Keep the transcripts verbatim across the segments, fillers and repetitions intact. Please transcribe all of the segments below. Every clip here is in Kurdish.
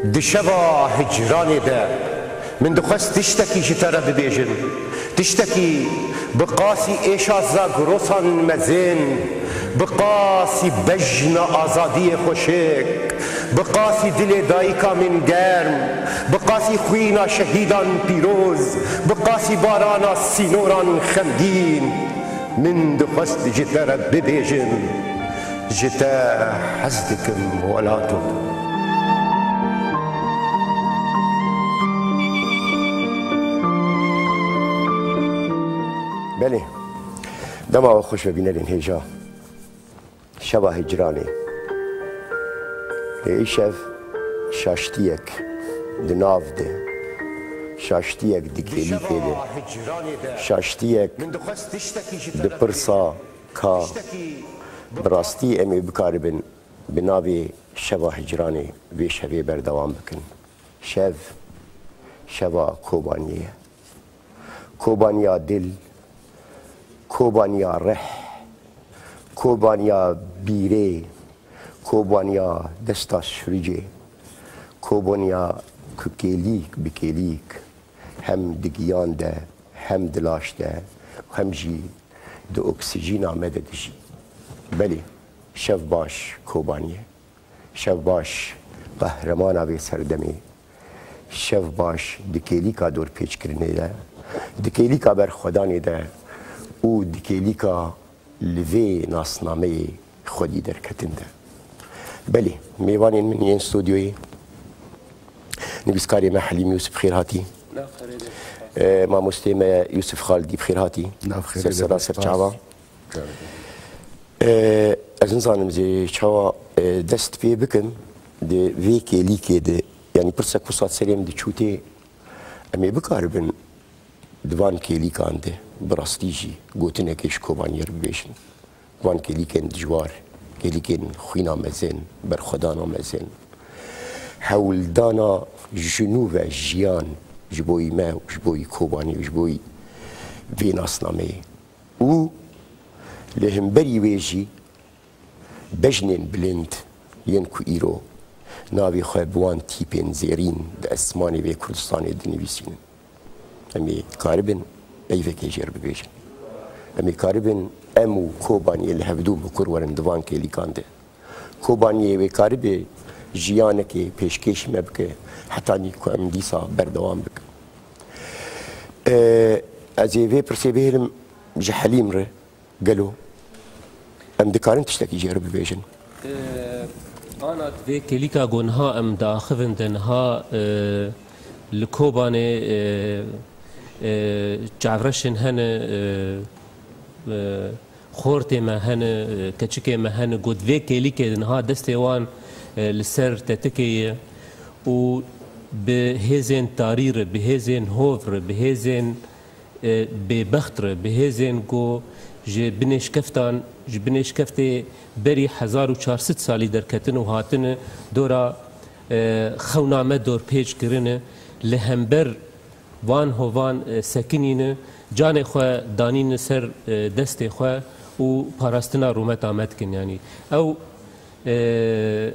Di şeva hicranê de min dixwest tiştekî ji te re bibêjim. Tiştekî bi qasî êşa Zagrosan mezin, bi qasî bejna azadiyê xweşik, bi qasî dilê dayika min germ, bi qasî xwîna şehîdan pîroz, bi qasî barana sînoran xemgîn, min dixwest ji te re bibêjim. Ji te hez dikim welato. Belê. Dema we xweş be bînerên hêja. Şeva hicranê. Ê îşev şaştiyek di nav de, şaştiyek di kêlîkê de, şaştiyek di pirsa ka bi rastî em ê bikaribin bi navê şeva hicranê vê şevê berdewam bikin. Şev, şeva Kobaniyê ye. Kobaniya dil, kobaniya rih, kobaniya bîrê, kobaniya desta süricê, kobaniya ku kêlîk bi kêlîk hem di giyan de, hem di laş de, hem jî di oksîjîna me de dijî. Belê, şev baş Kobaniyê. Şev baş, qehremana vê serdemê. Şev baş di kêlîka dorpêçkirinê de, di kêlîka berxwedanê de û di kêlîka li vê nasnameyê xwedî derketin de. Belê, mêvanên min yên stûdyoyê, nivîskarê me Helîm Yûsif, xêr hatî. Ee, mamostê me Yûsif Xalidî, bi xêr hatî. Nav xêrê de, ser spas. Serçava. Ee, ez nizanim zê çawa, e, dest pê bikim di vê kêlîkê de, yanî pirsek wisa serê min diçû tê, em ê bikaribin di van kêlîkan de bi rastî jî gotinekê ji Kobaniyê re bibêjin. Van kêlîkên dijwar, kêlîkên xwîna mezin, berxwedana mezin, hewldana ji nû ve jiyan ji bo yî me û ji bo yî Kobanî û ji bo yî vê nasnameyê. Û li hemberî wê jî bejnên bilind yên ku îro navê xwe bi wan tîpên zêrîn di esmanê vê Kurdistanê dinivîsînin. Em ê karibin peyvekê jê re bibêjin. Em ê karibin em û Kobaniyê li hevdû bi kur werin di van kêlîkan de. Kobaniyê wê karibe jiyanekê pêşkêşî me bike, hetanî ku em dîsa berdewam bikin. Ee, ez ê vê pirsê bihêlim ji Helîm re. Gelo em dikarin tiştekî jê re bibêjin? Ee, ana vê kêlîka ku niha em diaxivin de niha, e, li Kobanê, e, e, çavreşên hene, e, e, xortê me hene, e, keçikê me hene, ku di vê kêlîkê de niha destê wan, e, li ser tetikê ye û bi hêzên tarî re, bi hêzên hov re, bi hêzên e, bêbext re, bi hêzên ku ji binê şkeftan, ji binê şkeftê berî hezar û çar sed salî derketin û hatine dora, e, xewna me dorpêç kirine, li hember van hovan, e, sekinîne, canê xwe danîne ser, e, destê xwe û parastina rûmeta me dikin. Yanî ew, e,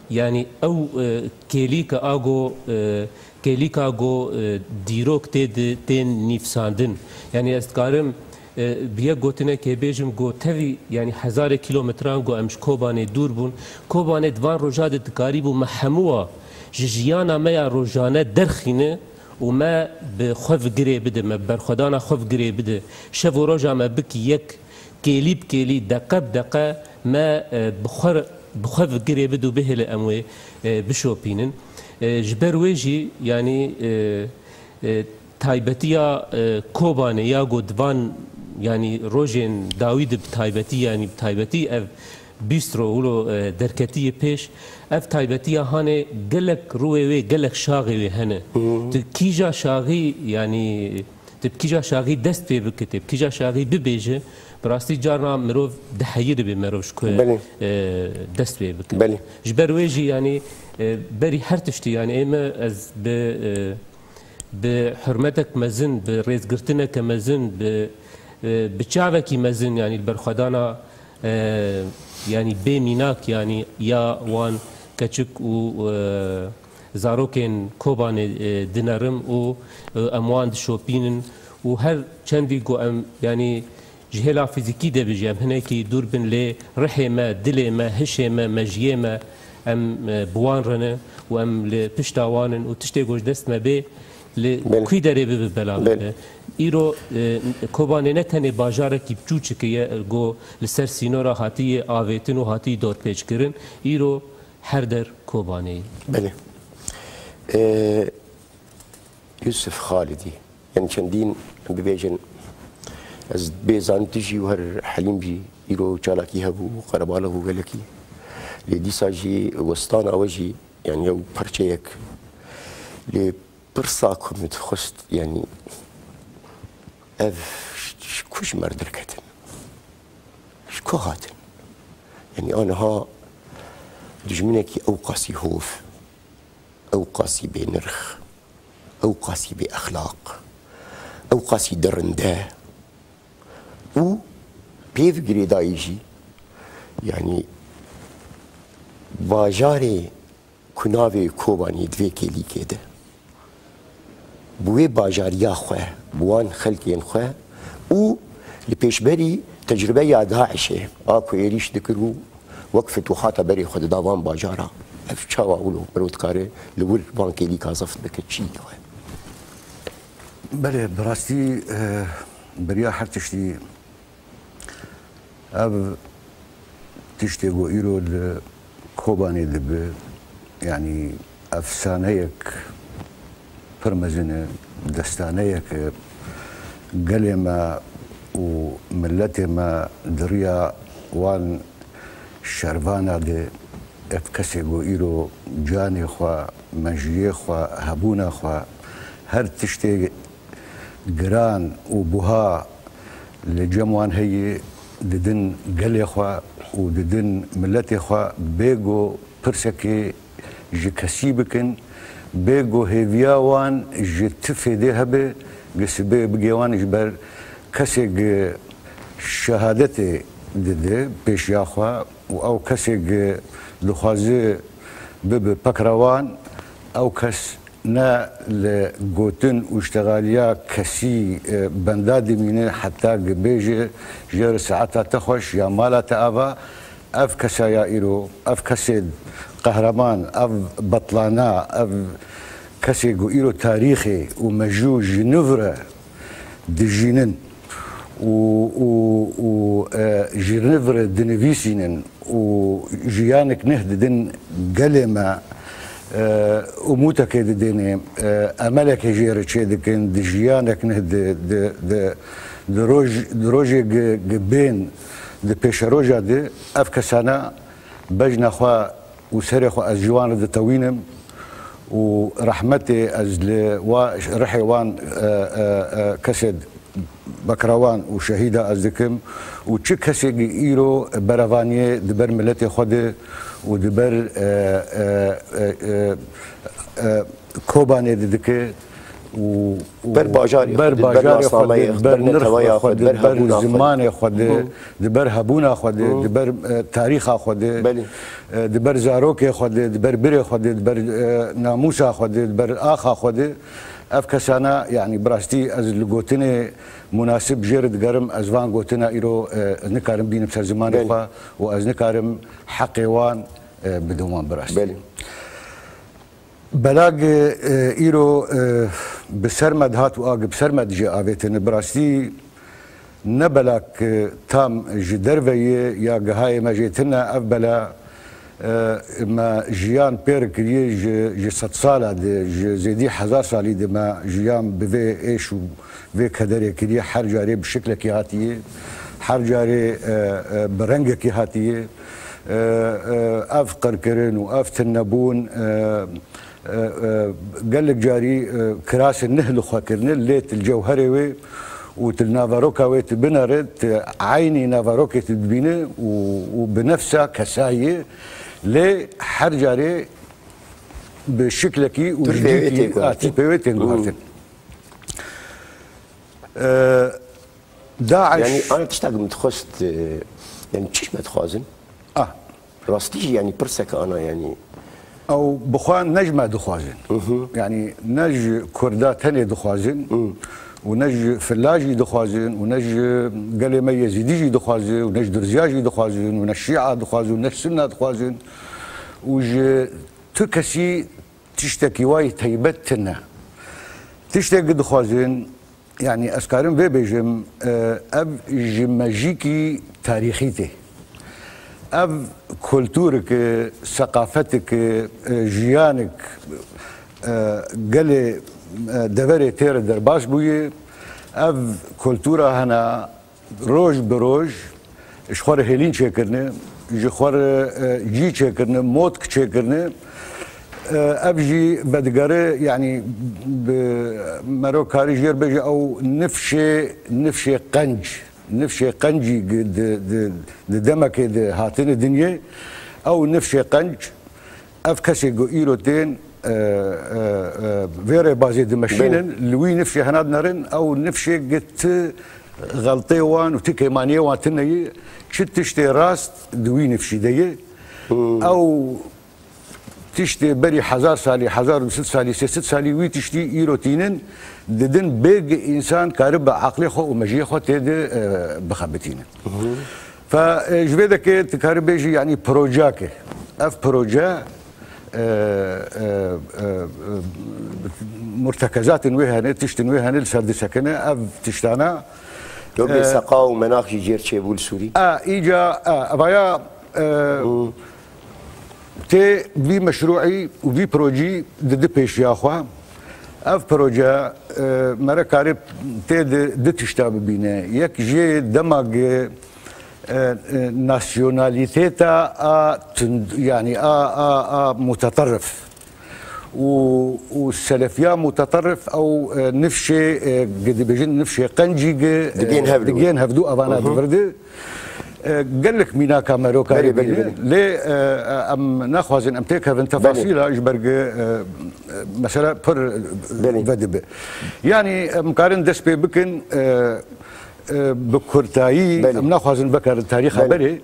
Yanî ew, e, kêlîka ago, e, kêlîka go, e, dîrok tê di, tên nîvsandin. Yanî ez dikarim, e, bi yek gotinekê bêjim, go tevî, yanî hezarê kîlometran go em ji Kobanê dûr bûn. Kobanê di van roja de dikarîbû me hemûa ji jiyana me ya rojane derxîne û me bi xwe ve girê bide, me bi berxwedana xwe ve girê bide. Şev û roja me bik yek, kêlî bi kêlî, deqe bi deqe me, e, bi xwe, bi xwe ve girê bide û bihêle em wê, e, bişopînin. E, ji ber wê jî, yanî, e, e, taybetiya, e, Kobanê ya ku di van, yanî rojên dawî de bi taybetî, yanî bi taybetî ev bîst ro wilo, e, derketiye pêş, ev taybetiya hanê gelek rûyê wê, gelek şaxê wê hene. Hı hı. Tu kîja şaxî, yanî, Tu bi kîja şaxî dest pê bike, tu bi kîja şaxî bibêje, bi rastî carna mirov diheyiribe merov ji ku, Belê. e, dest pê bike. Belê. Ji ber wê jî, yanî, e, berî her tiştî, yanî, ê me ez bi, e, bi hurmetek mezin, bi rêzgirtineke mezin, bi, e, bi çavekî mezin, yanî, li berxwedana, e, yanî, bê mînak, yanî, ya wan keçik û, e, Zarokên Kobanê, e, dinerim û, e, em wan dişopînin û her çendî ku em, yanî ji hêla fîzîkî de bijî, em hinekî dûr bin, lê rihê me, dilê me, hişê me, mejiyê me, em, e, bi wan re ne û em li pişta wan in û tiştê ku ji dest me bê, li Belê. kû derê bibe belav Belê. bibe. Îro, e, Kobanê ne tenê bajarekî biçûçikê ye, e, ku li ser sînora hatiye avêtin û hatiye dorpêçkirin. Îro her der Kobanê ye. Belê. E, Yusuf Xalidî, yanî çendîn bibêjin, ez bê zanî tu jî û her Helîm jî îro çalakî hebû û qerebalix û gelekî. Lê dîsa jî westana we jî, yanî ew parçeyek. Lê pirsa ku min dixwest, yanî ev ji ku ji me re derketin? Ji ku hatin? Yanî aniha dijminekî ew qasî hov, ew qasî bênirx, ew qasî bêexlaq, ew qasî derinde û pêv girêdayî jî, yanî bajarê ku navê Kobanê di vê kêlîkê de, bi wê bajariya xwe, bi wan xelkên xwe û li pêşberî tecrûbeya DAIŞê a ku êrîş dikir û wek fitûhata berê xwe dida van bajara. Ev çawa wilo mirov dikare li wir van kêlîka zeft bike? Çi ye we? Belê, bi rastî, e, beriya her tiştî ev tiştê ku îro li Kobanê dibe, yanî efsaneyek pir mezin e, destaneyek e, gelê me û miletê me di riya wan şervana de, ev kesê ku îro canê xwe, mejiyê xwe, hebûna xwe, her tiştê giran û buha li cem wan heye, didin gelê xwe û didin miletê xwe, bê ku pirsekê ji kesî bikin, bê ku hêviya wan ji ti fêdê hebe, gi sibê bigê wan, ji ber kesê gi şehadetê dide pêşiya xwe û ew kesê gi dixwaze bibe pekra wan, ew kes ne li gotin û ştexaliya kesî, e, benda dimîne, heta gi bêje jê re saeta te xweş ya mala te ava. Ev kesa ya îro, ev kesê qehreman, ev betlana, ev kesê ku îro tarîxê û mejû ji nû re dijînin û, û, û, e, ji nû re dinivîsînin û jiyanek neh didin gelê me, e, umûtekê didêne, e, emelekê jê re çêdikin, di jiyanek neh di, di, di, di roj, di rojê gi, gi bên, di pêşeroja di ev kesana bejna xwe û serê xwe ez ji wan re ditewînim û rehmetê ez li wa, rihê wan, e, e, e, kesê bekra wan û şehîda ez dikim û çi kesê îro berevaniyê di ber miletê xwe de û di ber, e, e, e, e, e, Kobanê de dike û, û Ber bajarê ber xwe de, ber bajarê xwe de, nasnameyê xwe, ber ber nirxê netewaya xwe xwe de, de, ber ber hebûna xwe de. zimanê xwe de, Hı. di ber hebûna xwe de, Hı. di ber, e, tarîxa xwe de, Belê. e, di ber zarokê xwe de, di ber birê xwe de, di ber, e, namûsa xwe de, di ber axa xwe de. Ev kesana, yanî bi rastî ez li gotinê munasib jê re digerim, ez van gotina îro, e, nikarim bînim ser zimanê Belê. xwe û ez nikarim heqê wan, e, bidim wan bi rastî. Belê. Belag, e, îro, e, bi ser me dihat û a gi bi ser me dijê avêtine. Bi rastî ne belag, e, tam ji derve ye ya gihayê me jê tune. Ev bela, e, me jiyan pê re kiriye ji, ji sedsala de, ji zêdî hezar salî de me jiyan bi vê êş û vê kederê kiriye. Her carê bi şiklekî hatiye, her carê, e, e, bi rengekî hatiye. E, e, ev qirkirin û ev tunebûn, e, e, e, gelek carî, e, kirasê neh li xwe kirine, lê tu li cewherê wê û tu li naveroka wê tu binere, tu eynî naverokê tu dibîne û, û bi nefsa kesayê, lê her carê bi şiklekî û Tûr ji pê wê dîkî tê guhertin. a tîpê wê tên Hmm. guhertin. E, DAIŞ Yanî, ana tiştek min dixwest, e, yanî, çi ji me dixwazin? Ah. Rastî jî, yanî, pirseke ana, yanî, Ew bi xwe ne ji me dixwazin. Yanî ne ji Kurda tenê dixwazin û ne ji Filla jî dixwazin û ne ji gelê me Yezîdî jî dixwazin û ne ji Dirziya jî dixwazin û ne Şîa dixwazin û ne Sunna dixwazin û ji tu kesî tiştekî wayî teybet tine. Tiştekî dixwazin, yanî ez karim vê bêjim, e, ev ji mejîkî tarîxî tê. Ev kulturik, e, seqafetik, e, e, jiyanik, e, gelê, e, deverê tê re derbas bûye. Ev kultura hene roj bi roj ji xwe re hêlîn çêkirine, ji xwe re, e, cî çêkirine, motk çêkirine. E, ev jî vedigere, yanî bi mero karî jêr bêje ew nifşê, nifşê qenc, nifşê qencî gi-, di, di, di demekê de hatine dinyê. Ew nifşê qenc Ev kesê ku îro tên, e, e, e, vê rêbazê dimeşînin, Belê. li wî nifşê hena dinerin, ew nifşê gi ti xeltê wan û ti kêmaniyê wan tine ye, çi tiştê rast di wî nifşî de ye. Hmm. Ew tiştê berî hezar salî, hezar û du sed salî, sê sed salî wî tiştî îro tînin, didin bê gi însan karibe aqlê xwe û mejiyê xwe tê de, e, bixebitînin. Fe, e, ji vê dekê tu karî bêjî, yanî projeyek e. Ev proje, e, e, e, e, murtekezatên wê hene, tiştên wê hene li ser disekine. Ev tiştana, Yo bê e, seqa û menax jî cêr çêbû li Sûrî. A, îca, a, evaya, e, Hmm. Tê vî meşrûî û vî projî didi pêşiya xwe. Ev proje, e, mere karê tê di, di tişta bibîne. Yek jê dema gi, e, e, nasyonalîteta a tund, yanî a, a, a muteterrif û, û selefiya muteterrif ew, e, nifşê, e, gi dibêjin nifşê qencî gi, e, Digên hevdû. digên hevdû evana Hı hı. divirdi. E, gelek mînaka mero karî Belê, belê, bîne. belê. Lê, e, em naxwazin em têkevin tefasîla ji ber gi, e, e, mesela pir Belê. vedibe. Yanî em karin dest pê bikin, e, e, bi kurtayî Belê. em naxwazin vekarin tarîxa Belê. berê.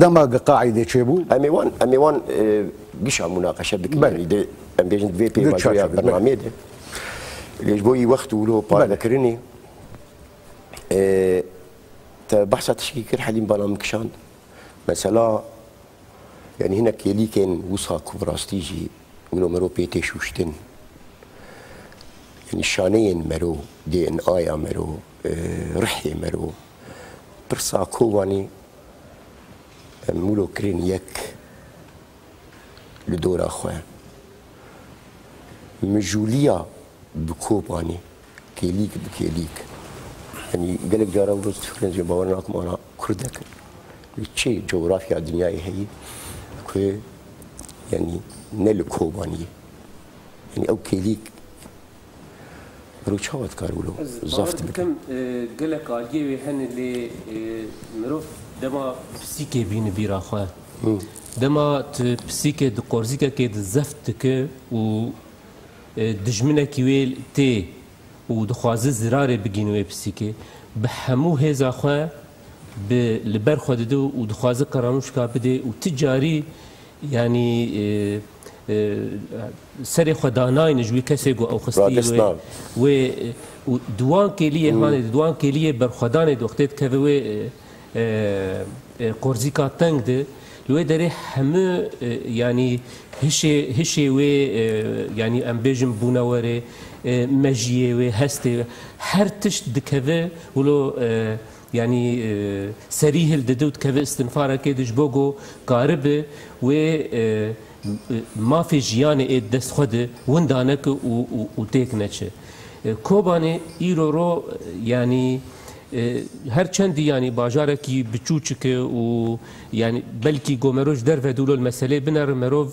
Dema gi qaîdê çêbû. Em ê wan, em ê wan, e, gişa munaqeşe bikin. Belê. Yanî de, em bêjin di vê Di pêvajoya çarçovê, belê. bernameyê de. Lê ji bo yî wext û wilo Belê. parvekirinê, e, te behsa tişkî kir, Helîm bala min kişand. Mesela, yanî hinek kêlîkên wisa ku bi rastî jî wilo mero pê tê şûştin. Yanî şaneyên mero, D N A ya mero, e, rihê mero. Pirsa Kobanê em wilo kirin yek li dora xwe. Mijûliya bi Kobanê, kêlîk bi kêlîk. Yanî gelek caran roz difikirin jî bawer nakim ana Kurdek li çi cografya dinyayê heye ku yanî ne li Kobanê ye. Yanî ew kêlîk miro çawa dikar wilo Ez zaf bawer dibike? dikim, e, gelek aliyê wê hene lê, e, mirov dema pisîkê bîni bîra xwe. Hı. Dema tu pisîkê di qorzîkekê di zeft dike û, e, dijminekî wê tê û dixwaze zirarê bigîne wê pisîkê, bi hemû hêza xwe bi li ber xwe dide û dixwaze qeranûşka bide û ti carî, yanî, e, e, serê xwe danayne ji wî kesê ku ew xistî Radest wê, nav. wê, e, û di wan kêliyê Hmm. hanê, di wan kêliyê berxwedanê di wextê dikeve wê, e, e, e, qorzîka teng de, li wê derê hemû, e, yanî hişê, hişê wê, e, yanî em bêjin bûnewerê, e, mejiyê wê, hestê wê, her tişt dikeve wilo, e, yanî, e, serî hildide û dikeve istinfarekê de ji bo ku karibe wê, e, mafê jiyanê ê dest xwe de winda neke û, û, û têk neçe. E, Kobanê îro ro, e, yanî, e, her çendî yanî bajarekî biçûçik e û yanî belkî go mero ji derve dûlo li meselê binere merov,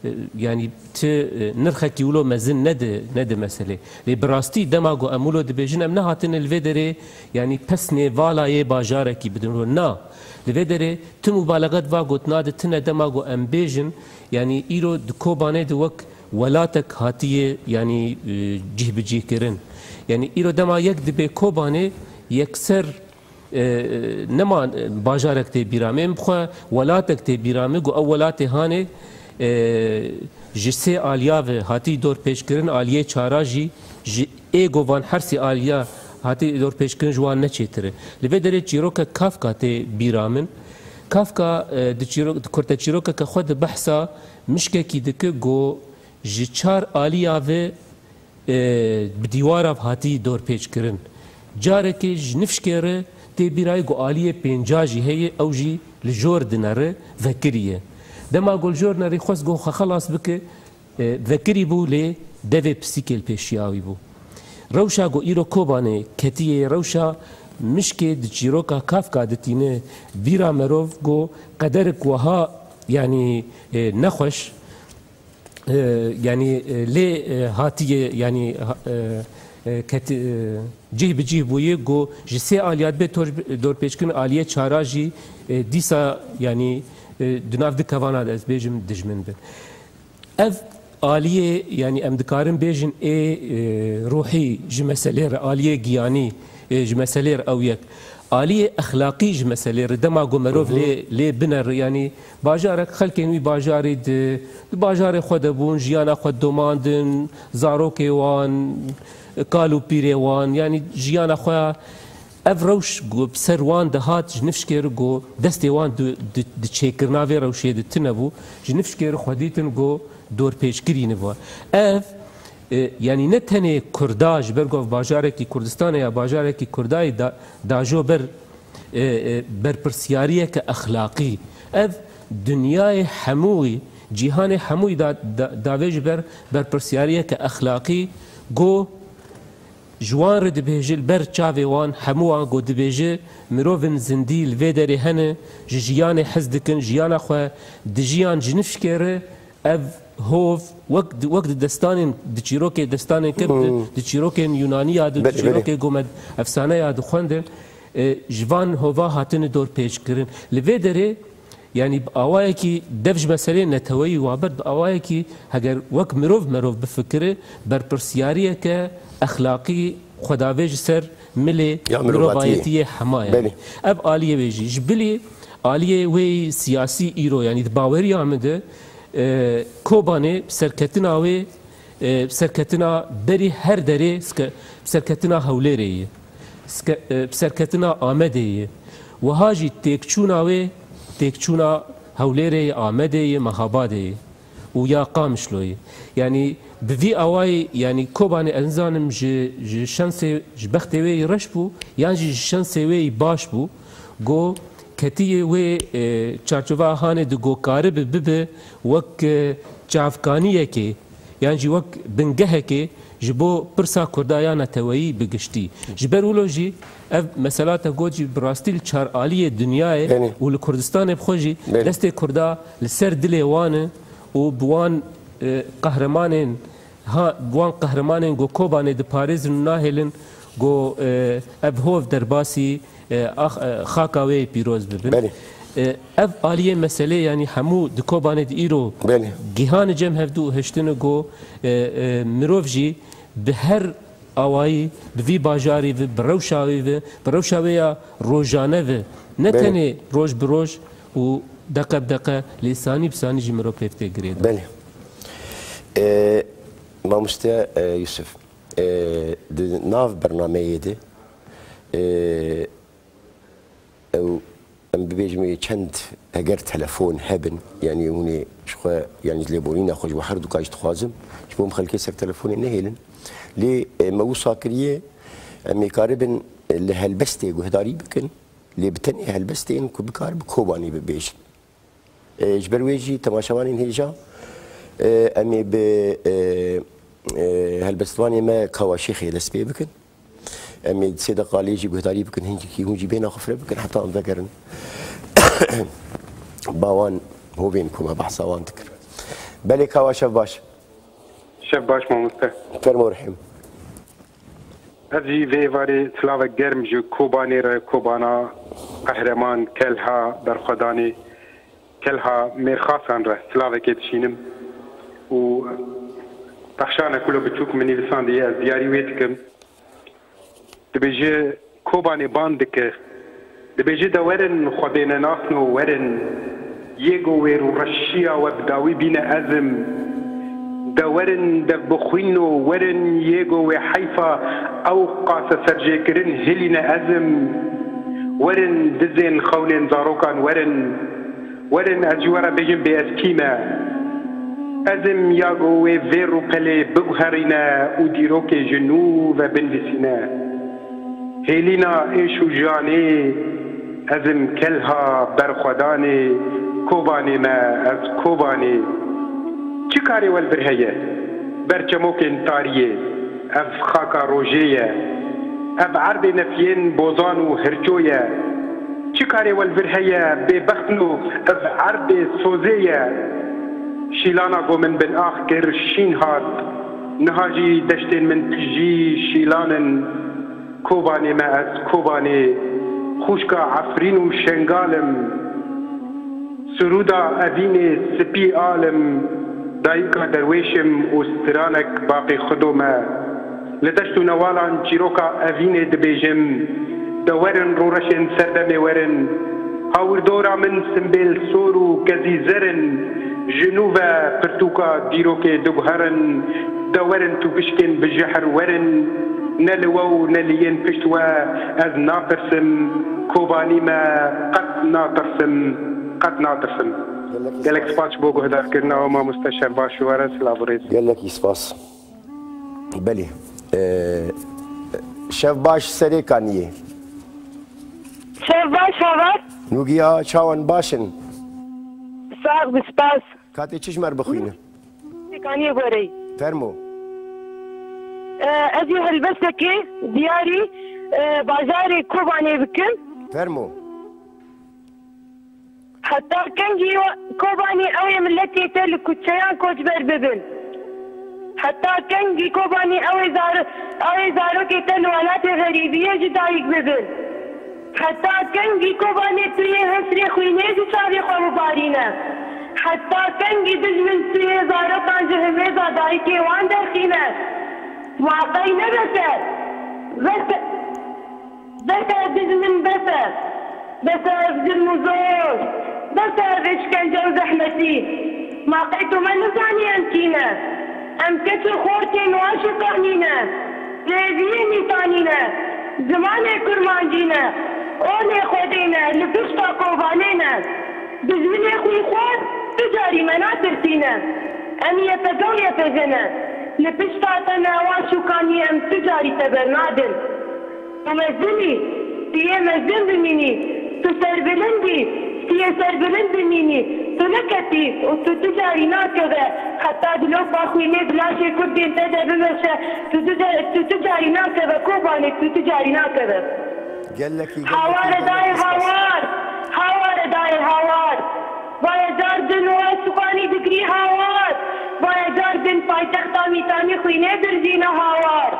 e, yanî ti, e, nirxekî wilo mezin nedi, nedi meselê. Lê bi rastî dema go em wilo dibêjin em nehatine li vê derê yanî pesnê vala yê bajarekî bidin ro. Na. Li vê derê ti mubalexe di va gotina de tine dema go em bêjin, yanî îro di Kobanê de wek welatek hatiye, yanî, e, cihbicihkirin. Yanî îro dema yek dibe Kobanê yekser, e, nema, e, bajarek tê bîra me, em bixwe welatek tê bîra me, ku ew welatê hanê, e, ji sê aliya ve hatî dorpêçkirin, aliyê çara jî ji ê go van her sê aliya hatî dorpêçkirin ji wan ne çêtir e. Li vê derê çîroka Kafka tê bîra min. Kafka, e, di çîro-, di kurteçîrokeke xwe de behsa mişkekî dike go ji çar aliya ve, e, bi dîwara hatî dorpêçkirin. Carekê ji nifşkê re tê bîrayê ku aliyê pênca jî heye, ew jî li jor dinere, vekirî ye. Dema ku li jor nerî xwest ku xwe xelas bike, e, vekirî bû lê devê pisîkê li pêşiya wî bû. Rewşa ku îro Kobanê ketiye, rewşa mişkê di çîroka Kafka ditîne bîra merov ku qederek wiha, yanî, e, nexweş, e, yanî, e, lê, e, hatiye, yanî, ha-, e, e, keti-, e, cih bi cih bûye, ku ji sê aliya dibe tor-, dorpêçkin aliyê çara jî, e, dîsa, yanî, e, di nav di kevana de ez bêjim dijmin bin. Ev aliyê, yanî em dikarin bêjin ê, e, ruhî ji meselê re, aliyê giyanî, e, ji meselê re ew yek. Aliyê exlaqî ji meselê re, dema ku merov lê, lê binere, yanî bajarek xelkên wî bajarî di, di bajarê xwe de bûn, jiyana xwe domandin, zarokê wan, kal û pîrê wan, yanî jiyana xwe ya ev rewş ku bi ser wan dihat ji nifşkê re ku destê wan di, di, di çêkirina vê rewşê de tune bû, ji nifşkê re xwe dîtin ku dorpêçkirî ne bû. Ev, e, yanî ne tenê Kurda, ji ber ku ev bajarekî Kurdistanê ya, bajarekî Kurdayê da, dajo ber, e, e, berpirsiyariyeke exlaqî. Ev dinyayê hemûyî, cîhanê hemûyî da, da, davê ji ber berpirsiyariyeke exlaqî ku ji wan re dibêje, li ber çavê wan, hemû wan ku dibêje, mirovên zindî li vê derê hene, ji jiyanê hez dikin, jiyana xwe dijiyan ji nifşkê re, ev hov, wek di, wek di destanên, di çîrokê destanên kevin, di çîrokên Yunaniya de, di çîrokê ku me efsaneya dixwendin, e, ji van hova hatine dorpêçkirin. Li vê derê, yanî bi awayekî dev ji meseleyê neteweyî wa ber, bi awayekî heger wek mirov merov bifikire, berpirsiyariyeke exlaqî xwedavê ji ser milê mirovayetiyê hema ye. Ev aliyê wê jî. Ji bilî aliyê wê siyasî îro, yanî di baweriya min de, e, Kobanê bi serketina wê, e, bi serketina berî her derê, sike-, bi serketina Hewlêrê ye. Sike-, e, bi serketina Amedê ye. Wiha jî têkçûna wê, têkçûna Hewlêrê ye, Amedê ye, Mehabadê ye û ya Qamişlo ye. Yanî bi vî awayî, yanî Kobanê ez nizanim ji, ji şensê, ji bextê wê yî reş bû, yan jî ji şensê wê yî baş bû, go ketiyê wê, e, çarçova hanê di go karibe bibe wek, e, çavkaniyekê, yan jî wek bingehekê ji bo pirsa Kurda ya neteweyî bi giştî. Ji ber wilo jî ev mesela te got jî bi rastî li çar aliyê dinyayê û li Kurdistanê bi xwe jî destê Kurda li ser dilê wan e û bi wan, e, qehremanên, ha, bi wan qehremanên ku Kobanê diparêzin û nahêlin ku, e, ev hov derbasî, e, ax-, e, xaka wê yê pîroz bibin. E, ev aliyê meselê, yanî hemû di Kobanê di îro gihane cem hevdû û hiştine ku, e, e, mirov jî bi her awayî, bi vî bajarî ve, bi rewşa wê ve, bi rewşa wê ya rojane ve, ne tenê roj bi roj û deqe bi deqe, lê sanî bi sanî jî mirov pêv tê girêdan. Belê. E, mamoste, e, Yusuf, e, di nav bernameyê de, e, ew, em bibêjin wê çend heger telefon hebin, yanî hûn ê ji xwe, yanî ji lêborîna xwe ji we her du ka jî dixwazim, ji bo em xelkê ser telefonê nehêlin. Lê, e, me wisa kiriye, em ê karibin, e, li helbestê guhdarî bikin, lê bi tenê helbestên ku bikaribin Kobanî bibêjin. E, ji ber wê jî temaşevanên hêja, e, em ê bi, e, e, helbestvanê me Kawa Şêxê dest pê bikin. Em ê sê deqa lê jî guhdarî bikin, hincikî hûn jî bêhna xwe fireh bikin heta em vegerin. Ba wan hovên ku me behsa wan dikir. Belê Kawa, şev baş. Şev baş mamoste. Fermo rihêm. Ez jî vê êvarê silavek germ ji Kobanê re, Kobana qehreman, kelha berxwedanê, kelha mêrxasan re silavekê dişînim û pexşanek wilo biçûk min nivîsandiye, ez diyarî wê dikim. Dibêje, Kobanê ban dike. Dibêje, de werin, Xwedê nenasin û werin. Yê go wê rûreşiya we bi dawî bîne ez im. De werin dev bixwîno, werin yê go wê heyfa ew qase serjêkirin hilîne ez im. Werin dizên xewnên zarokan werin. Werin ez ji we re bêjim bê ez kî me. Ez im ya go wê vê rûpelê biguherîne û dîrokê ji nû ve binivîsîne. Hêlîna êş û janê, ez im kelha berxwedanê, Kobanê me, ez Kobanê. Çi karê we li vir heye? Ber çemokên tariyê, ev xaka rojê ye. Ev erdê nefiyên bozan û hirço ye. Çi karê we li vir heye, bêbextno, ev erdê sozê ye. Şîlana go min bin ax kir, şîn hat. Niha jî deştên min tijî şîlan in. Kobanê me ez Kobanê, xûşka Efrîn û Şengal im. Sirûda Evînê spî al im, dayika derwêş im û stranek baqê Xido me. Li deşt û newalan çîroka Evînê dibêjim, de werin rûreşên serdemê werin. Hawirdora min simbêl sor û kezî zer in, ji nû ve pirtûka dîrokê diguherin, de werin tûpişkên bi jehr werin, ne li we û ne li yên pişt we ez natirsim, Kobanî me, qet natirsim, qet natirsim. Gelek spas ji bo guhdarkirina we, mamoste, şev baş ji we re, silav û rêz. Gelekî spas. Belê. Ee, şev baş Serêkaniyê. Şev baş Havar. Nûgiya çawan baş in? Sax bi spas. Katê çi ji me re bixwîne? Serêkaniyê goreyî. Fermo. Ee, ez ê helbestekê diyarî, ee, bajarê Kobanê bikim. Fermo. Heta kengî Kobanî ew ê miletê te li kuçeyan koçber bibin? Heta kengî Kobanî ew ê zar-, ew ê zarokê te li welatê xerîbiyê ji dayik bibin? Heta kengî Kobanê tu yê hesrê xwînê ji çavê xwe bibarîne? Heta kengî dijmin tu yê zarokan ji himêza dayikê wan derxîne? Ma qey ne bes e? Bes e. Bes e, dijmin, bes e. Bes e ev zilm û zor. Bes e ev îşkence û zehmetî. Ma qey tu me nizanî em kî ne? Em keç û xortên waş û kanî ne. Rêziyê mîtanî ne. Zimanê kurmancî ne. Olê Xwedê ne. Li pişta Kobanê ne. Dijminê xwînxwar tu carî me natirsîne. Em Y P G û Y P G ne. Li pişta te ne waş û kanî em tu carî te bernadin. Tu mezin î, tu yê mezin bimînî, tu serbilind î, tu yê serbilind bimînî, tu niketî û tu tu carî nakeve, heta dilopa xwînê bi laşê kurdên te de bimeşe, tu tu de-, tu tu carî nakeve Kobanê, tu tu carî nakeve. Gelekî, gelekî, Hawar e dayê gelekî spas. Hawar, hawar e dayê hawar. Vaye car din we Subanî digirî Hawar. Vaye car din paytexta Mîtanî xwînê dirijîne Hawar.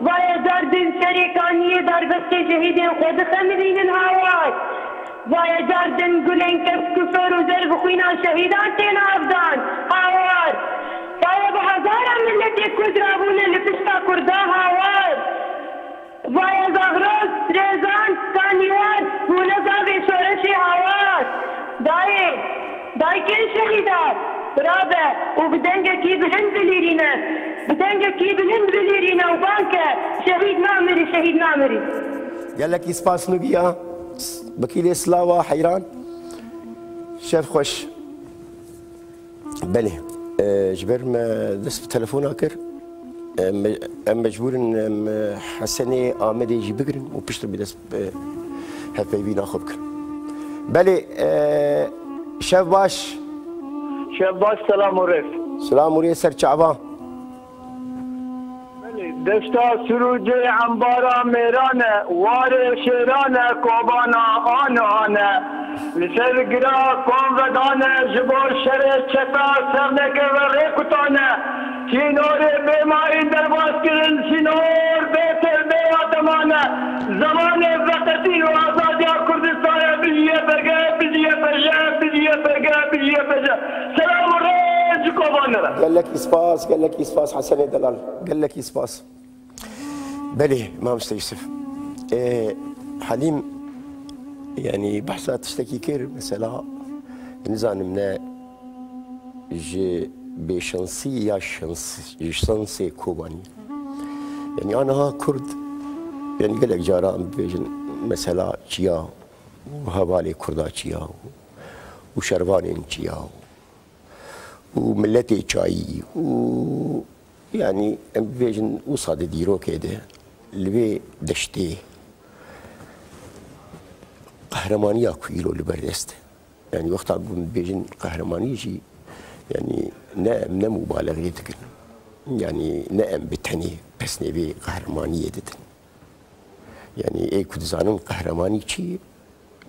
Vaye car din Serêkaniyê darbestê şehîdên xwe dixemilînin Hawar. Vaye car din gulên kesk û sor û zerv û xwîna şehîdan tên avdan Hawar. Vaye bi hezaran miletê Kurd rabûne li pişta Kurda Hawar. Vaye Zagros, Rêzan, Kanîwan bûne zavê şoreşê Hawar. Dayê, dayikên şehîdan, rabe û bi dengekî bilind bilîrîne. Bi dengekî bilind bilîrîne û bang ke, şehîd namirî, şehîd namirî. Gelekî spas Nûgiya. Bikîlê silawa heyran. Şev xweş. Belê. E, ji ber me dest bi telefona kir. E, me, em mecbûr in, em, Hesenê Amedê jî bigirin û piştre bi dest, e, hevpeyvîna xwe bikin. Belê, e, şev baş. Şev baş, selam û rêz. Selam û rêz ser çava. Belê, deşta Sirûcê embara mêran e, warê şêran e, Kobana an an e. Li ser gira kom vedane, ji bo şerê çeta ser nekeve rê kutane. Sînorê bê mayîn derbas kirin, sînor bê ser bê wa temane. Zemanê veqetî û azadiya Kurdistanê, bijî Y P G, bijî Y P J, bijî Y P G, bijî Y P J. Selam û rêz ji Kobanê re. Gelekî spas, gelekî spas Hesenê Delal. Gelekî spas. Belê, mamoste Yusuf. Ee, Helîm, yani, behsa tiştekî kir, mesela, Nizanim ne ji bêşansî ya şans-, ji şansê Kobanî. Yanî aniha Kurd, yanî gelek cara em bibêjin mesela çiya û hevalê Kurda çiya û şervanên çiya û miletê çayî û yanî em bibêjin wisa di dîrokê de li vê deştê qehremaniya ku îro li ber dest e. Yanî wexta ku em dibêjin qehremanî jî, yanî ne em ne mubalexe dikin. Yanî ne em bi tenê pesnê vê qehremaniyê didin. Yanî ê ku dizanin qehremanî çi ye,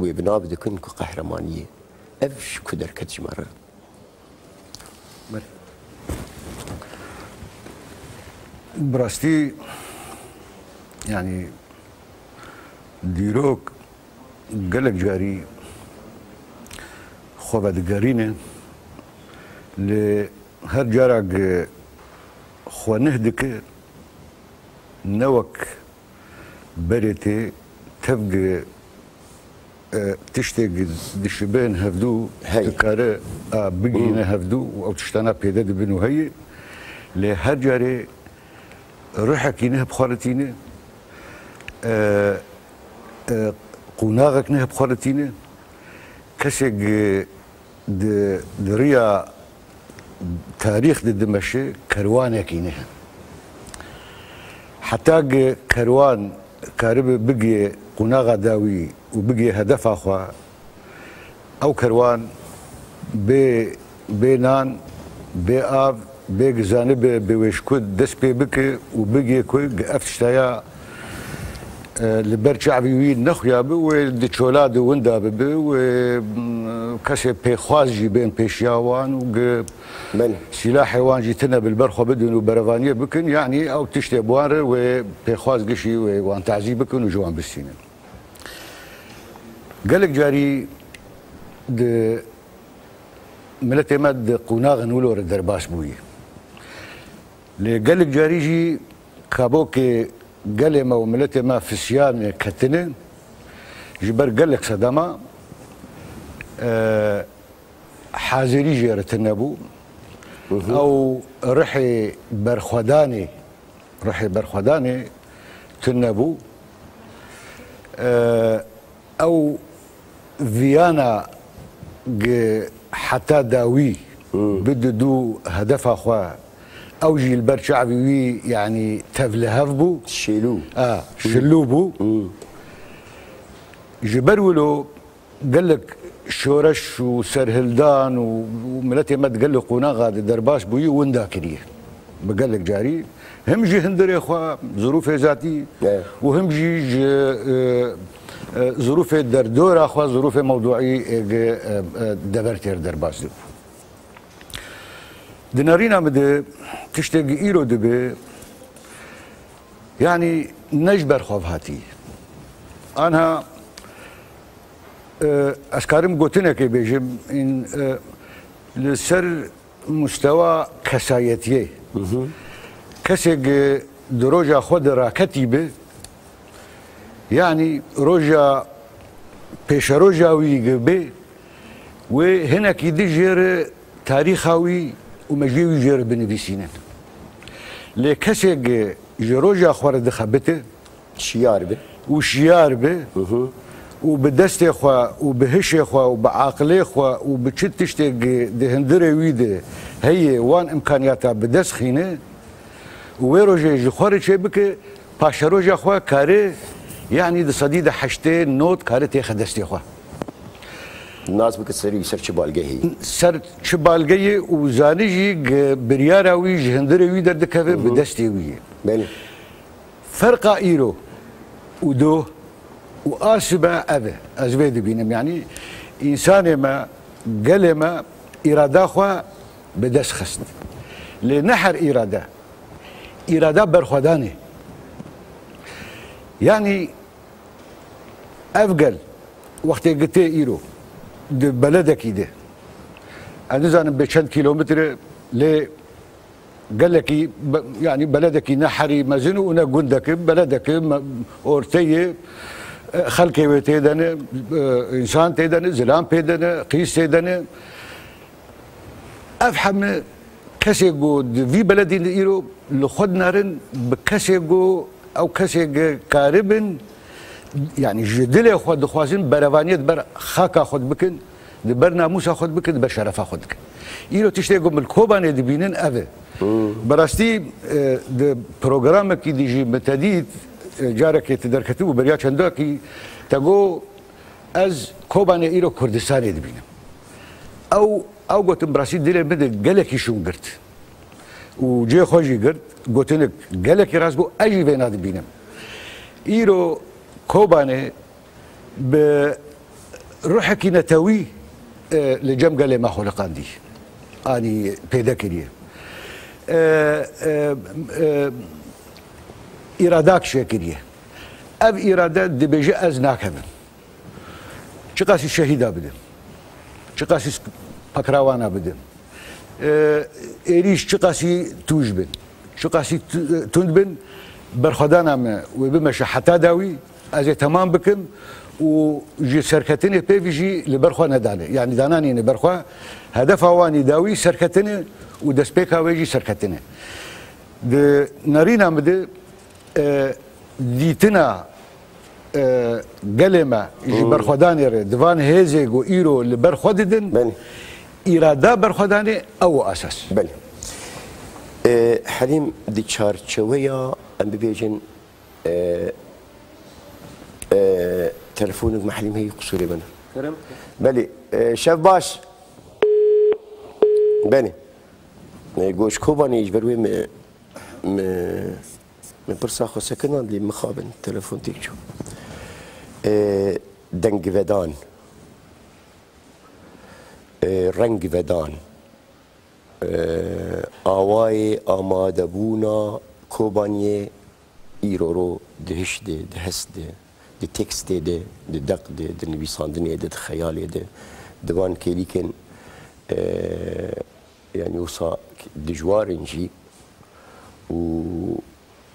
wê bi nav dikin ku qehremanî ye. Ev ji ku derket ji me re? Bi rastî, yanî dîrok gelek carî xwe vedigerîne, lê her cara gi xwe nih dike, ne wek berê tê, tev gi, e, tiştê gi dişibin hevdû, Hey. dikare, a, bigihîne Hmm. hevdû û ew tiştana pêde dibin û heye. Lê her carê ruhekî ne bi xwe re tîne, e, e, qonaxek ne bi xwe re tîne. Kesê gi di, di riya tarîx de dimeşe kerwanekî ne. Heta gi kerwan karibe bigê qonaxa dawî û bigê hedefa xwe, ew kerwan bê, bê nan, bê av, bê gi zanibe bi wê ji ku dest pê bike û bigê ku gi ev tiştaya e, li ber çavî wî nexuyabi, wê di çola de winda bibi, wê, m, kesê pêxwaz jî bên pêşiya wan û gi Belê. sîlahê wan jî tine bi li ber xwe bidin û berevaniyê bikin, yanî ew tiştê bi wan re wê pêxwaz gişî wê wan tazî bikin û ji wan bistînin. Gelek carî di miletê me di qonaxên wilo re derbas bûye. Lê gelek carî jî kabokê gelê me û miletê me fisiyan ketine, ji ber gelek sedema, e, hazirî jê re tune bû. Ew rihê berxwedanê, rihê berxwedanê tune bû. E, ew viyana gi heta dawî Hmm. bididû hedefa xwe, ew jî li ber çavî wî, yanî tevlihev bû. Şêlû. A, şilû bû. Hmm. Ji ber wilo gelek şoreş û serhildan û, û miletê me di gelek qonaxa de derbas bûyî winda kiriye. Bi gelek carî him ji hindirê xwe, zirûfê zatî Evet. û him jî ji, e, e, zirûfê derdora xwe, zirûfê mewduî ê gi, e, e, dever têr derbas dibû. Di nerîna min de tiştê gi îro dibe, yanî ne ji ber xwe hatî. Anha, e, ez karim gotinekê bêjim, în, e, li ser mustewa kesayetiyê. Kesê gi di roja xwe de raketî bi, yanî roja pêşeroja wî gi bi, wê hinekî di jê re tarîxa wî û mejiyê wî jê re binivîsînin. Lê kesê gi ji roja xwe re dixebite, Şiyar bi. û şiyar bi û bi destê xwe û bi hişê xwe û bi aqilê xwe û bi çi tiştê gi di hindirê wî de heye wan imkaniyata bi dest xîne û wê rojê ji xwe re çê bike, paşeroja xwe kare, yanî di sedî de heştê not kare têxe destê xwe. Nas bike serî wî ser çi balgehê ye. Ser çi balgehê û zanî jî gi biryara wî ji hindirê wî derdikeve, bi destê wî ye. Belê. Ferqa îro û doh û a sibe ev e. Ez vê dibînim. Yanî însanê me, gelê me îrada xwe bi dest xist. Lê ne her îrade. Îrada berxwedanê. Yanî ev gel wextê gi tê îro di beledekî de. Ez nizanim bê çend kîlometre, lê gelekî be-, yanî beledekî ne herî mezin û ne gundekî, beledekî me-, orteyê, Xelkê wê tê de ne, e, însan tê de ne, zilam pê de ne, qîz tê de ne. Ev heme kesê ku di vî beledî de îro li xwe dinarin, bi kesê ku ew kesê ku karibin, yanî ji dilê xwe dixwazin berevaniyê di ber xaka xwe dibikin, di ber namûsa xwe dibikin, di ber şerefa xwe dikin. Îro tiştê ku min li Kobanê dibînin ev e. Bi rastî, e, di programekî dî jî min te dît, e, carekê tu derketibû beriya çendakî te got, Ez Kobanê îro Kurdistanê dibînim. Ew, ew gotin, bi rastî dilê min de gelekî şûn girt. Û cihê xwe jî girt, gotinik gelekî rast bû, ez jî vêna dibînim. Îro Kobanê bi ruhekî netewî, e, li cem gelê me xwe liqandî. Anî pêde kiriye. E, e, e, îradak çêkiriye. Ev îrade dibêje ez nakevim. Çiqasî şehîda bidim, çiqasî pekrawana bidim, e, êrîş çiqasî tûj bin, çiqasî tu-, tund bin, berxwedana me wê bimeşe heta dawî, ez ê temam bikim û ji serketinê pê vî jî li ber xwe nedane. Yanî dananîne ber xwe, hedefa wan î dawî serketin e û destpêka wê jî serketin e. Di nerîna min de, e, dîtina, e, gelê me ji berxwedanê re, di van hêzê ku îro li ber xwe didin, Belê. Îrada berxwedanê ew o esas. Belê. E, Helîm, di çarçeweya, em bibêjin, e, e, telefonek me Helîm heyî, qusûrê bene. Kerem. Belê, e, şev baş. Belê. E, goş Kobanê ji ber wê me, me, me pirsa xwe sekinand lê mixabin telefon têk çû. E, dengvedan, e, rengvedan, e, awayê amadebûna Kobaniyê îroro di hiş de, di hest de, di tekstê de, di deq de, di nivîsandinê de, di xeyalê de, di van kêlîkên, e, yanî wisa dijwar in jî û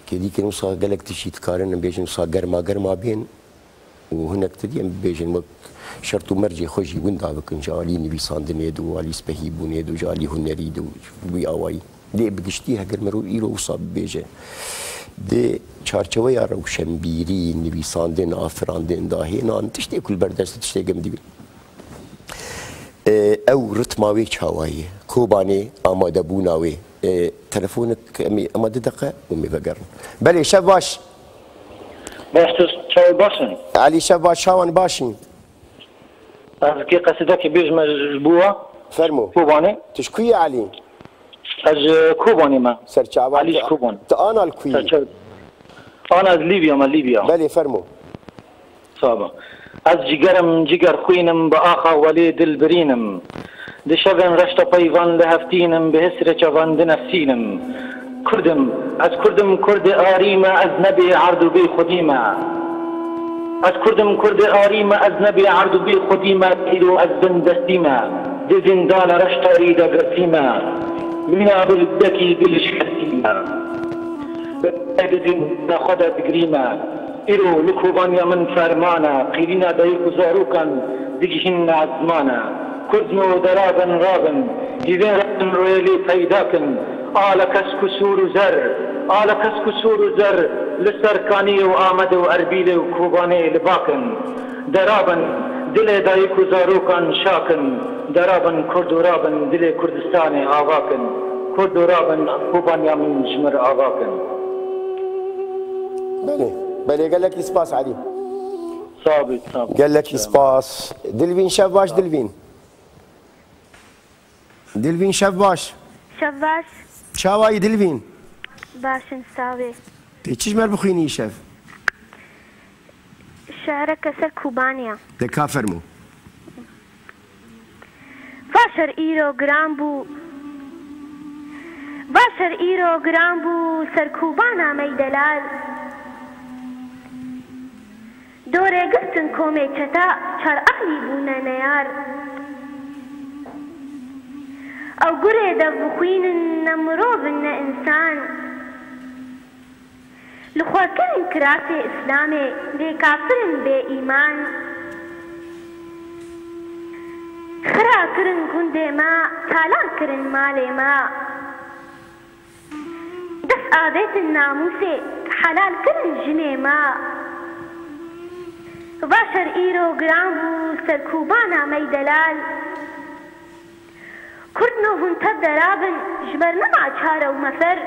kêlîkên wisa gelek tişt jî dikarin em bêjin wisa germa germa bên û hinek tedî em bibêjin wek şert û mercê xwe jî winda bikin ji alî nivîsandinê de û alî spehîbûnê de û ji alî hunerî de û wî awayî. Lê bi giştî heger mero îro wisa bibêje, di çarçeweya rewşenbîrî, nivîsandin, afirandin, dahênan, tiştê ku li ber dest, tiştê gem dibî. E, ew ritma wê çawa ye? Kobanê amadebûna wê? E, telefonek em ê, ema du deqe û em ê vegerin. Belê, şev baş. Baş, tu çawa baş in? Elî, şev baş, çawan baş in? Ez kê qesidekê bêjime ji bo we? Fermo. Kobanê. Tu ji ku yî Elî? Ez ji Kobanê me. Serçava. Elî ji Kobanê. Tu ana li ku yî? Serçava. Ana ez Lîbya me, Lîbya. Belê, fermo. Saba. Ez cigerim, ciger xwînim, bi axa welê dil birînim. Di şevên reşta peyvan li hev tînim, bi hisrê çavan dinefsînim. Kurdim, ez Kurdim, Kurdê arî me, ez ne bê erd û bê xwedî me. Ez Kurdim, Kurdê arî me, ez ne bê erd û bê xwedî me, îro ez bin destî me. Di zîndana reştarî de girtî me. Mîna bi li gulekî dil şikestî me. Bi di zîndana xwe de digrî me. Îro li Kobaniya min ferman e, qîrîna dayik û zarokan digihînine ezman e. Kurd me û derabin rabin, hîvên rabin royê lê peyda kin. Ala kesk û sûr û zer, ala kesk û sûr û zer, li ser Kaniyê û Amedê û Erbîlê û Kobanê li ba kin. Derabin, dilê dayik û zarokan şa kin. Derabin, Kurd û rabin, dilê Kurdistanê ava kin. Kurd û rabin, Kobaniya min ji mir ava kin. Belê, belê, gelekî spas Elî. Sağ ol, sağ ol. Gelekî spas. Dilvîn, şev baş Dilvîn. Dilvîn, şev baş. Şev baş. Çawa yî Dilvîn? Baş in, sağ ol. Tê çi ji me re bixwînî îşev? Şi'reke ser Kobaniya. De ka fermo. Vaşer îro giran bû. Vaşer îro giran bû ser Kobana me yî delal. Dorê girtin komê çeta, çar eqlî bûne neyar. Ew gurê dev bixwînin, ne mirov in ne însan. Li xwe kirin kirasê Îslamê, lê kafir in bê îman. Xira kirin gundê me, talan kirin malê me. Dest avêtin namûsê, helal kirin jinê me. Vaşer îro giran bû, serkûbana me yî delal. Kurd no hûn tev de rabin, ji ber nema çare û mefer.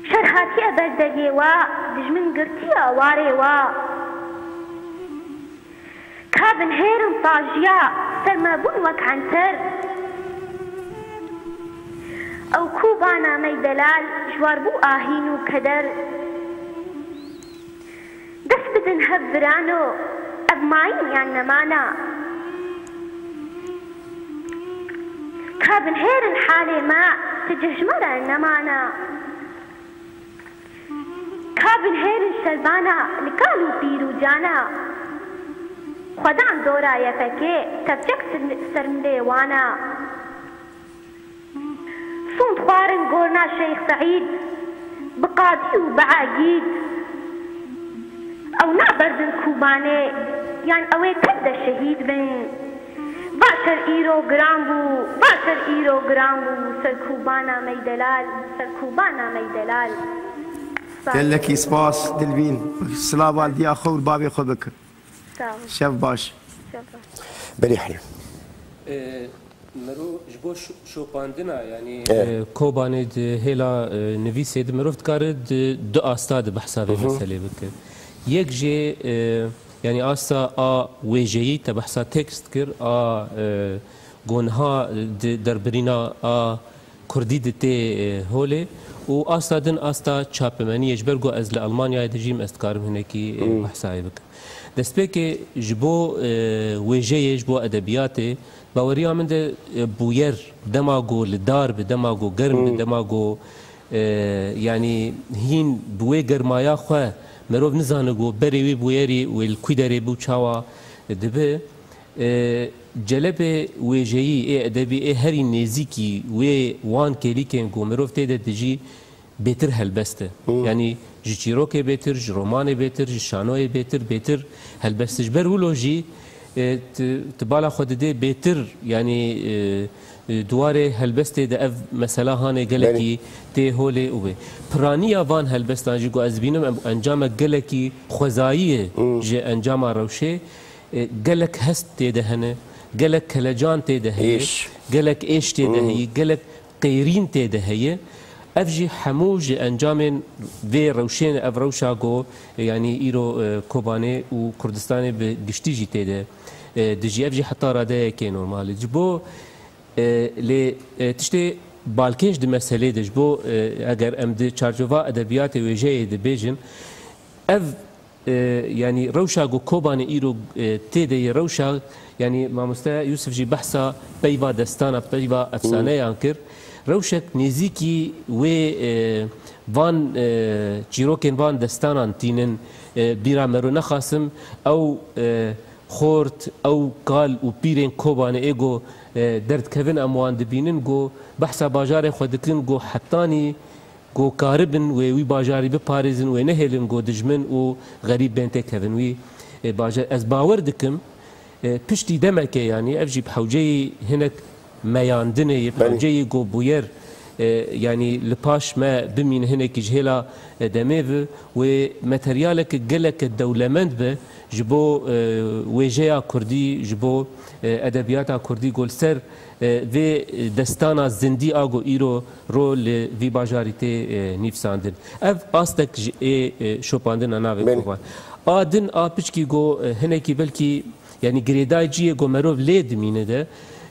Şer hatiye ber deriyê wa, dijmin girtiye warê wa. Ka binhêrin pajiya, ser me bûn wek enser. Ew kûbana me yî delal, ji war bû ahîn û keder. Dest bidin hev birano, ev mayîn yan nemana. Ka binhêrin halê me, ti cih ji me re nemana. Ka binhêrin şerbana, li kal û pîr û cana. Xwedan dora Y P G, tevçek ser, ser milê wana. Sûnd xwarin gorna Şeyx Seîd, bi qadî û bi egîd. Ew naberdin Kûbanê, yan ew ê tev de şehîd bin. Vaşer îro giran bû, vaşer îro giran bû, serkûbana me yî delal, serkûbana me yî delal. Spas. Gelekî spas, Dilvîn. Silav al diya xwe û bavê xwe bike. Sağ ol. Şev baş. Şev baş. Belê herî. Ee, Mero ji bo şo-, şopandina, yanî, Evet. e, Kobanê di hêla, e, nivîsê de mirov dikare di du asta de behsa vê Hı hı. meselê bike. Yek jê, e, yanî asta a wêjeyî te behsa tekst kir, a, e, go niha di derbirîna a kurdî de tê, e, holê û asta din asta çapemeniyê, ji ber ku ez li Almanyayê dijîm, ez dikarim hinekî, e, Hmm. behsa wê bikim. Destpêkê ji bo, e, wêjeyê, ji bo edebiyatê, baweriya min de, e, bûyer dema ku li dar bi, dema ku germ bi, Hmm. dema ku, e, yanî hîn bi wê germaya xwe merov nizane ku berê wê bûyerî wê li kû derê bû çawa dibi. E, celebê wêjeyî, ê edebî, ê herî nêzîkî wê wan kêlîkên ku mirov tê de dijî, bêtir helbest e. Hmm. Yanî ji çîrokê bêtir, ji romanê bêtir, ji şanoyê bêtir, bêtir helbest e. Ji ber wilo jî, e, tu, tu bala xwe didê bêtir, yanî, e, e, di warê helbestê de ev mesela hanê gelekî Belê. tê holê û wê. Piraniya van helbestan jî ku ez dibînim em, encamek gelekî xwezayî ye Hmm. ji encama rewşê. E, gelek hest tê de hene, gelek kelecan tê de heye, Êş. gelek êş tê de Hmm. heye, gelek qêrîn tê de heye. Ev jî hemû ji encamên vê rewşên, ev rewşa ku, e, yanî îro, e, Kobanê û Kurdistanê bi giştî jî tê de, e, dijî. Ev jî heta radeyekê normal e. Ji bo, e, lê, e, tiştê balkêş di meselê de ji bo, e, eger em di çarçova edebiyatê wêjeyê de bêjin, ev E, yanî rewşa ku Kobanê îro, e, tê de ye rewşa, yanî mamoste Yusuf jî behsa peyva destana, peyva efsaneyan kir. Rewşek nêzîkî wê, e, van, e, çîrokên van destanan tînin, e, bîra mero nexasim. Ew, e, xort, ew kal û pîrên Kobanê ê ku, e, derdkevin em wan dibînin ku behsa bajarê xwe dikin ku hetanî ku karibin wê wî bajarî biparêzin, wê nehêlin ku dijmin û xerîb bên têkevin wî, e, bajar. Ez bawer dikim, e, piştî demekê, yanî ev jî bi hewceyî hinek meyandinê ye, bi Belê. hewceyî ku bûyer, e, yanî li paş me bimîne hinekî ji hêla, e, demê ve wê materyaleke geleke dewlemend be ji bo, e, wêjeya kurdî, ji bo, e, edebiyata kurdî ku li ser, e, vê destana zindî a ku îro ro li vî bajarî tê, e, nivîsandin. Ev astek ji ê, e, şopandina navê Belê. Koban. A din a piçkî go, e, hinekî belkî, yanî girêdayî cihê go merov lê dimîne de,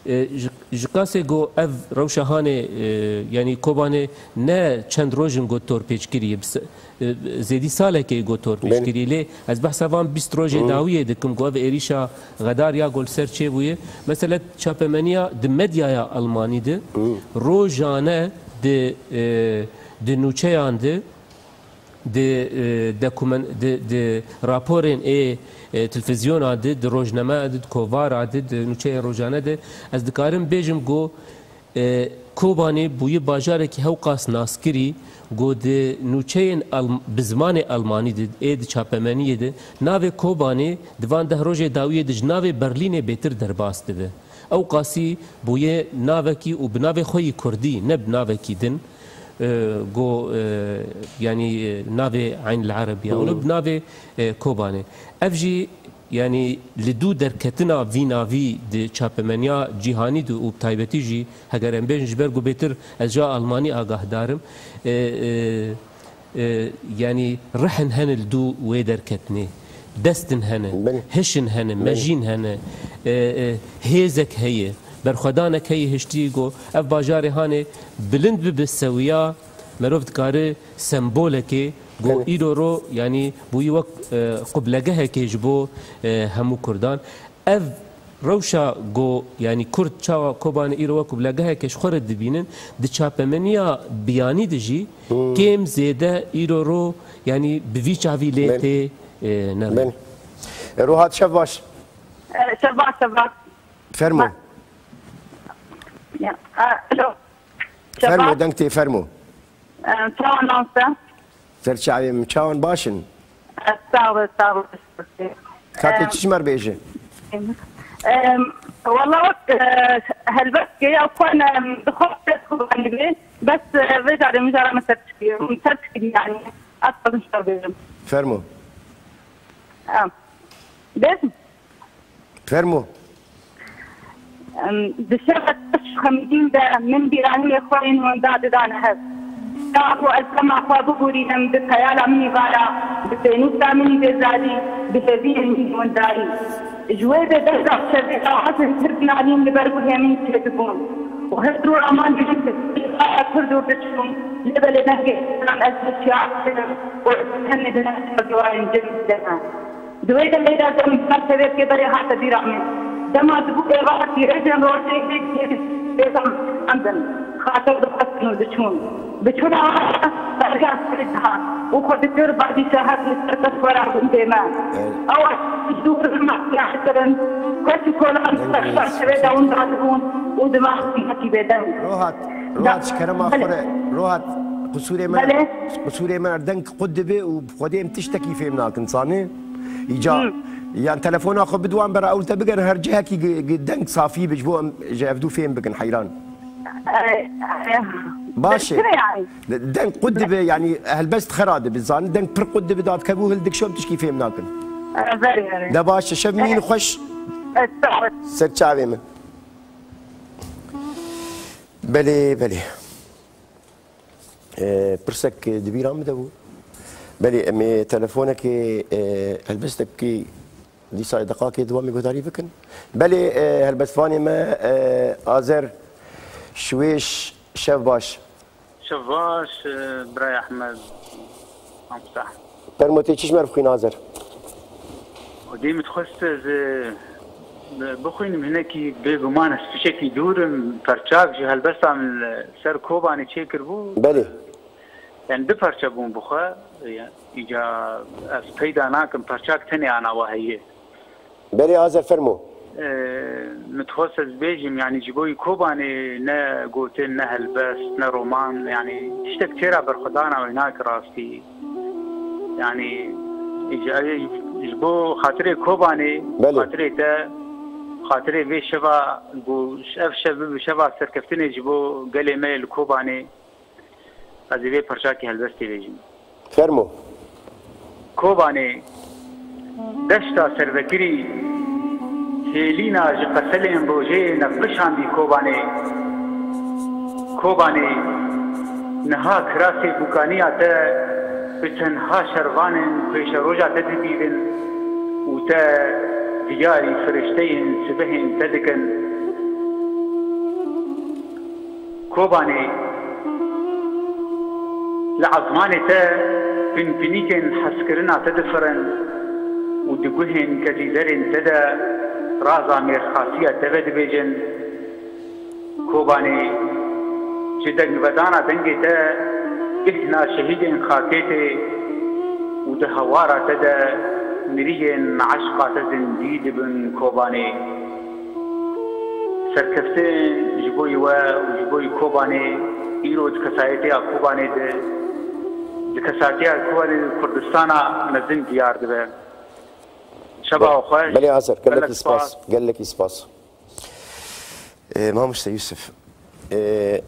e, ji, ji qasê go ev rewşa hanê, e, yanî Kobanê ne çend roj in go torpêç kiriye, bi se-, e, zêdî salekê go torpêç Belê. kiriye. Lê ez behsa van bîst rojê Hı. dawiyê dikim go ev êrîşa xedar ya go li ser çêbûye. Mesela çapemeniya di medyaya Almanî de Hı. rojane di, e, di nûçeyan de, di, e, dokumen-, di, di raporên ê, e, televîzyona de, di rojname de, di kovara de, di nûçeyên rojane de, ez dikarim bêjim ku E, Kobanê bûye bajarekî hewqas naskirî, ku di nûçeyên Alm-, bi zimanê Almanî de, ê di çapemeniyê de, navê Kobanê di van deh rojê dawiyê de ji navê Berlînê bêtir derbas dibe. Ewqasî bûye navekî û bi navê xwe yî kurdî, ne bi navekî din, e, ku, e, yanî, e, navê Eyn el Erebiya, û ne bi navê, e, Kobanê. Ev jî, yanî, li dû derketina vî navî di çapemeniya cîhanî de û bi taybetî jî, heger em bêjin, ji ber ku bêtir ez ja Almanî agahdar im, e, e, e, yanî, rihin hene li dû wê derketinê. Destin hene, Belê. hişin hene, Belê. mejîn hene, e, e, hêzek heye, berxwedanek heye hiştî ku ev bajarê hanê bilind bibe sewiya, merov dikare sembolekê ku Belê. îro ro, yanî, bûyî wek, e, qublegehekê ji bo, e, hemû Kurdan. Ev rewşa ku, yanî, Kurd çawa Kobanê îro wek qublegehekê ji xwe re dibînin, di çapemeniya biyanî de jî Hmm. kêm zêde îro ro, yanî, bi vî çavî lê Belê. tê, e, nerîn. Belê. Rohat, şev baş. E, şev baş, şev baş. Fermo. Ma-, Ya, e, alo. Şev Fermo, baş. deng tê, fermo. E, çawa nas e? Ser çavê min, çawan baş in? E, sağ ol, sağ ol. Katê Em, çi ji me re bêje? em, em, Walla wek, e, helbestkê ya xwe ne, em, dixwest dest xwe bibendibê. Bes, e, vê carê mijara min ser çikî, min ser çikî yani. Ez xwazim şer bêjim. Fermo. Em, Bêjim. Fermo. Em, di şeva teş xemgîn de min bîraniyê xwe yên winda didane hev. Ya ku ez dema xwe bibûrînim, bi xeyala min î vala, bi pênûsa min î bêzarî, bi hêviyên min î windarî. Ji wê bêdeng de şevê dawazên pir dinalîn li ber guhê min çêdibûn. Û her rû raman dibîn, bi xeya pir dûr diçûn, lê belê dengê însan ez hişyar dikirim û ez tenê di nav çavdêwarên cem de me. Di wê demê de dem çerçeveyekê berê hate bîra min. Dema dibû êvar, pîrêjên rojê hêk hêk bêdem standin, xatir dixwestin û diçûn. Bi çûna wan de berga serê dihat û xwe dikir badî şahet li ser destwera gundê me. Evet. Ew dûr li me kirin, keç û kolan li ser çerçevê de winda dibûn û dimaxî hekî bêdeng. Rohat, Da-, Rohat, ji kerema belê. xwe re, Rohat, qisûrê me, Belê. qisûrê me deng qut dibe û xwedê em tiştekî fêm nakin, zanî? Îca, Hmm. yan telefona xwe bidwan bera ew te bigerin her cihekî gi-, gi-, deng safî bi ji bo em ji hevdû fêm bikin heyran. Ay, ay. Baş e. Çi yani? De-, deng qut dibe, yani helbest xera dibe, zanî deng pir qut dibe, dadkevû hildik şom tişkî fêm nakin. Ay, verê, verê. De baş e, şev mîn Ay. xweş. Ay, sağ ol. Ser çavê min. Belê, belê. E, pirsek di bîra min de bû. Belê, em ê telefonekê, e, helbestekî dîsa deqakê di wan guhdarî bikin. Belê, e, helbestvanê me, e, Azer Şwêş, şev baş. Şev baş, e, birayê Ehmed, Hamza. Fermo, tê çi ji me re bixwîne, Azer? Xwedê min dixwest ez, e, bixwînim hinekî, bêguman ez tiştekî dûr im, perçak ji helbesta min li ser Kobanê çêkiribû. Belê. Yani du perçe bûn bi xwe, ya, îca ez peyda nakim, perçak tenê ana we heye. Belê, Azer, fermo. Ee, min dixwest ez bêjim, yani ji bo Kobanê ne gotin, ne helbest, ne roman, yani tiştek çêra berxwedana wê nake rastî. Yani ji, ji bo xatirê Kobanê, Belê. xatirê te, xatirê vê şeva, ku ev şev bibe şeva serkeftinê ji bo gelê me yê li Kobanê, ez ê vê perçakê helbestê bêjim. Fermo. Kobanê, deşta servekirî, hêlîna ji qeselên rojê nefqişandî Kobanê. Kobanê, niha kirasê bûkaniya te bi tenha şervanên pêşeroja te dibînin û te diyarî firişteyên sibehên te dikin. Kobanê, li ezmanê te pinpinîkên hezkirina te difirin û di guhên kezîlerên te de raza mêrxasiya te vedibêjin. Kobanê, ji dengvedana dengê te bêhna şehîdên xakê tê û di hewara te de miriyên eşqa te zindî dibin Kobanê. Serkeftin ji bo we û ji Kobanê, îro di kesayetiya Kobanê de, di kesayetiya Kobanê de Kurdistana mezin diyar dibe. Şeva xweş. Belê Azer, gelekî spas. Gelekî spas. Ee, Mamoste Yusuf, ee,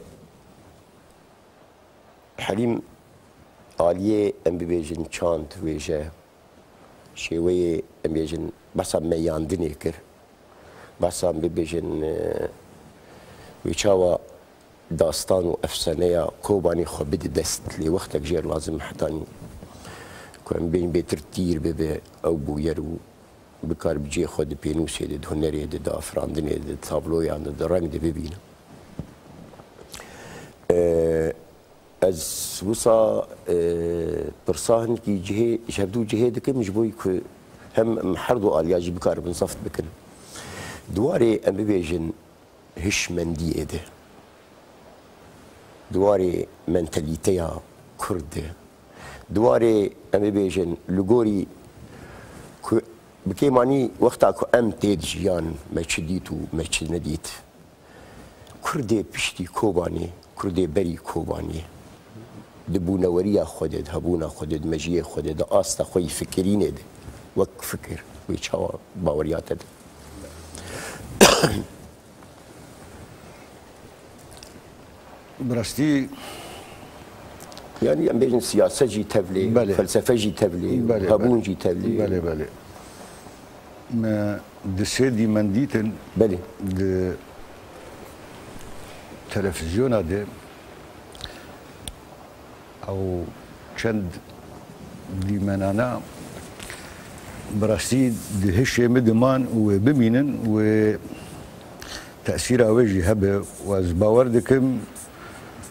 Helîm aliyê em bibêjin çand, wêje, şêweyê em bêjin behsa meyandinê kir. Behsa em bibêjin, e, wê çawa dastan û efsaneya Kobanê xwe bide dest. Lê wextek jêr lazim hetanî ku em bêjin bêtir tîr bibe ew bûyer û bikar bi cihê xwe di pênûsê de, di hunerê de, di afirandinê de, di tabloyan de, di reng de bibîne. E, Ez wisa, e, pirsa hinekî cihê, ji hevdû cihê dikim, ji bo ku hem em her du aliya jî bikaribin zeft bikin. Di warê em bibêjin hişmendiyê de, di warê mentalîteya Kurd de, di warê em bibêjin li gorî ku bi kêmanî wexta ku em tê dijiyan me çi dît û me çi nedît. Kurdê piştî Kobanê, Kurdê berî Kobanê, di bûneweriya xwe de, di hebûna xwe de, di mejiyê xwe de, di asta xwe yî fikirînê de, wek fikir, wê çawa baweriya te de? Bi rastî Yanî em bêjin siyaset jî tevlê, belê, felsefe jî tevlê, belê, hebûn belê, jî tevlê. Belê, belê. Me di sê dîmen dîtin. Belê. Di televîzyona de ew çend dîmenana bi rastî di hişê min diman û wê bimînin, wê tesîra wê jî hebe û ez bawer dikim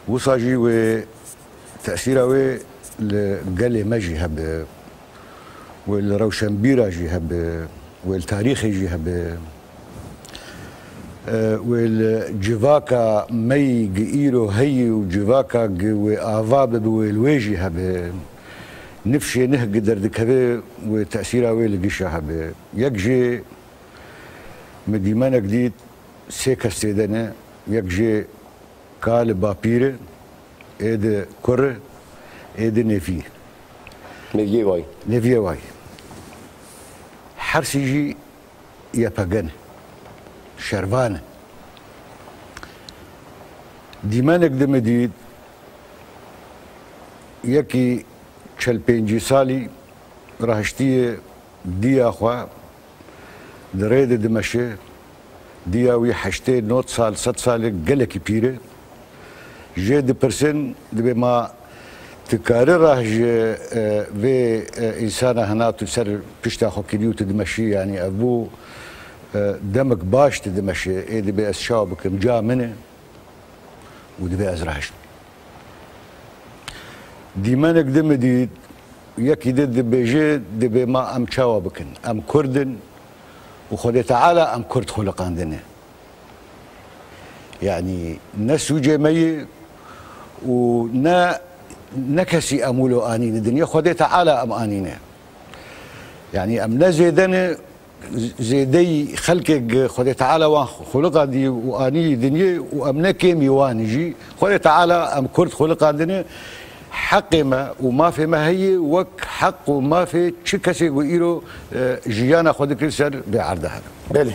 wisa jî wê tesîra wê li gelê me jî hebe. Wê li rewşenbîra jî hebe, wê li tarîxê jî hebe, e, wê li civaka me yî gi îro heyî û civaka gi wê ava bibe wê li wê jî hebe. Nifşê nih gi derdikeve wê tesîra wê li gişa hebe. Yek jê min dîmenek dît, sê kes tê de ne, yek jê Kal bapîr e, ê di kur e, ê di nêvî. Nêviyê wayî. Nêviyê wayî. Hersî jî Y P G ne. Şervan e. Dîmenek di min dît, yekî çel pêncî salî rahiştiye diya xwe, di rê de dimeşe, diya wî heştê, nod sal, sed salê gelekî pîr e. Jê dipirsin, dibê ma tu kari rah ji, e, vê, e, însana hina tu ser pişta xwe kirî û tu dimeşî, yanî ev bû, e, demek baş tu dimeşe, ê dibê ez çawa bikim, ca min e. Û dibê ez rahiştim. Dîmenek di min dît, yekî di dibêje, dibê ma em çawa bikin? Em Kurd in û Xwedê Teala em Kurd xuliqandine. Yanî ne sûcê me ye û ne, ne kesî em wilo anîne dinyê, Xwedê Teala em anîne. Yanî em ne zêde ne, zêdeyî xelkê gi Xwedê Teala wan xuliqandî û anî dinyê û em ne kêmî wan jî. Xwedê Teala em Kurd xuliqandine, heqê me û mafê me heye wek heq û mafê çi kesê ku îro, e, jiyana xwe dikir ser vê erde hene. Belê.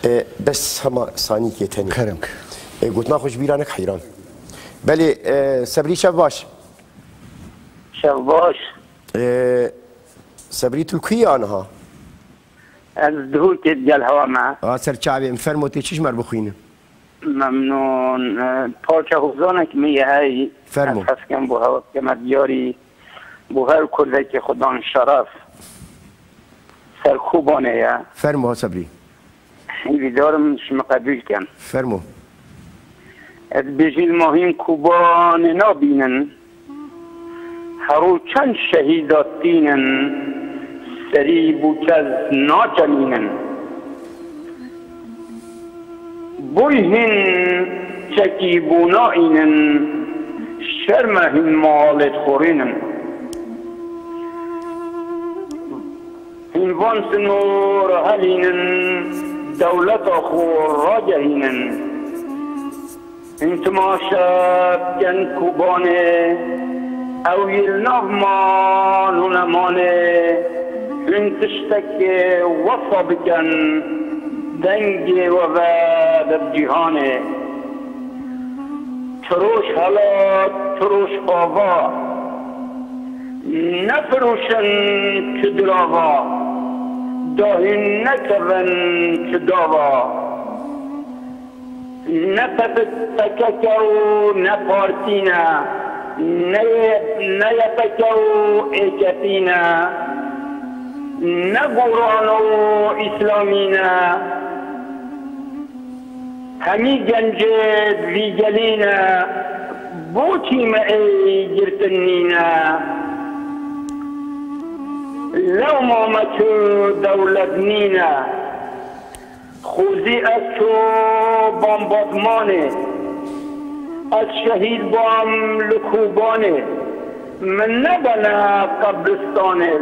E, bes hema sanîkê tenê. Kerem ke. E, gotina xwe ji bîra nek heyran. Belê, e, Sebrî, şev baş. Şev baş. E, Sebrî, tu li ku yî aniha? Ez Duhokê digel hewa me. A ser çavê min, fermo, tê çi ji me re bixwîne? Memnûn. E, parça hozanek min yê hey. Fermo. Ez hez kim bo hewa bikeme diyarî. Bo her Kurdekî xudan şeref. Ser Kobanê ye. Fermo, ha Sebrî. Hîvîdar im ji min qebûl kin. Fermo. Ez dibêjî ma hîn Kobanê nabînin. Her roj çend şehîda tînin, serî bo kes naçemînin. Boy hîn çekî bo naînin, şerme hîn malê dixorînin. Hîn van sinor helînin, dewleta xwe ragehînin. Hûn timaşe bikin Kobanê, ew yê li nav man û nemanê, hûn tiştekê wesa bikin, dengê we ve bi cîhanê. Çi roj helat, çi roj ava, nefiroşin çi dirava, da hûn nekevin çi dava. Ne P K K û ne partî ne, ne Y P G û A K P ne, ne Goran û Îslamî ne. Hemî gencê vî gelî ne, boçî me ê girtin nîne? Lewma me çi dewlet nîne? Xwezî ez ço bam Batmanê, ez şehîd bam li Kobanê, min nebene qebristanê.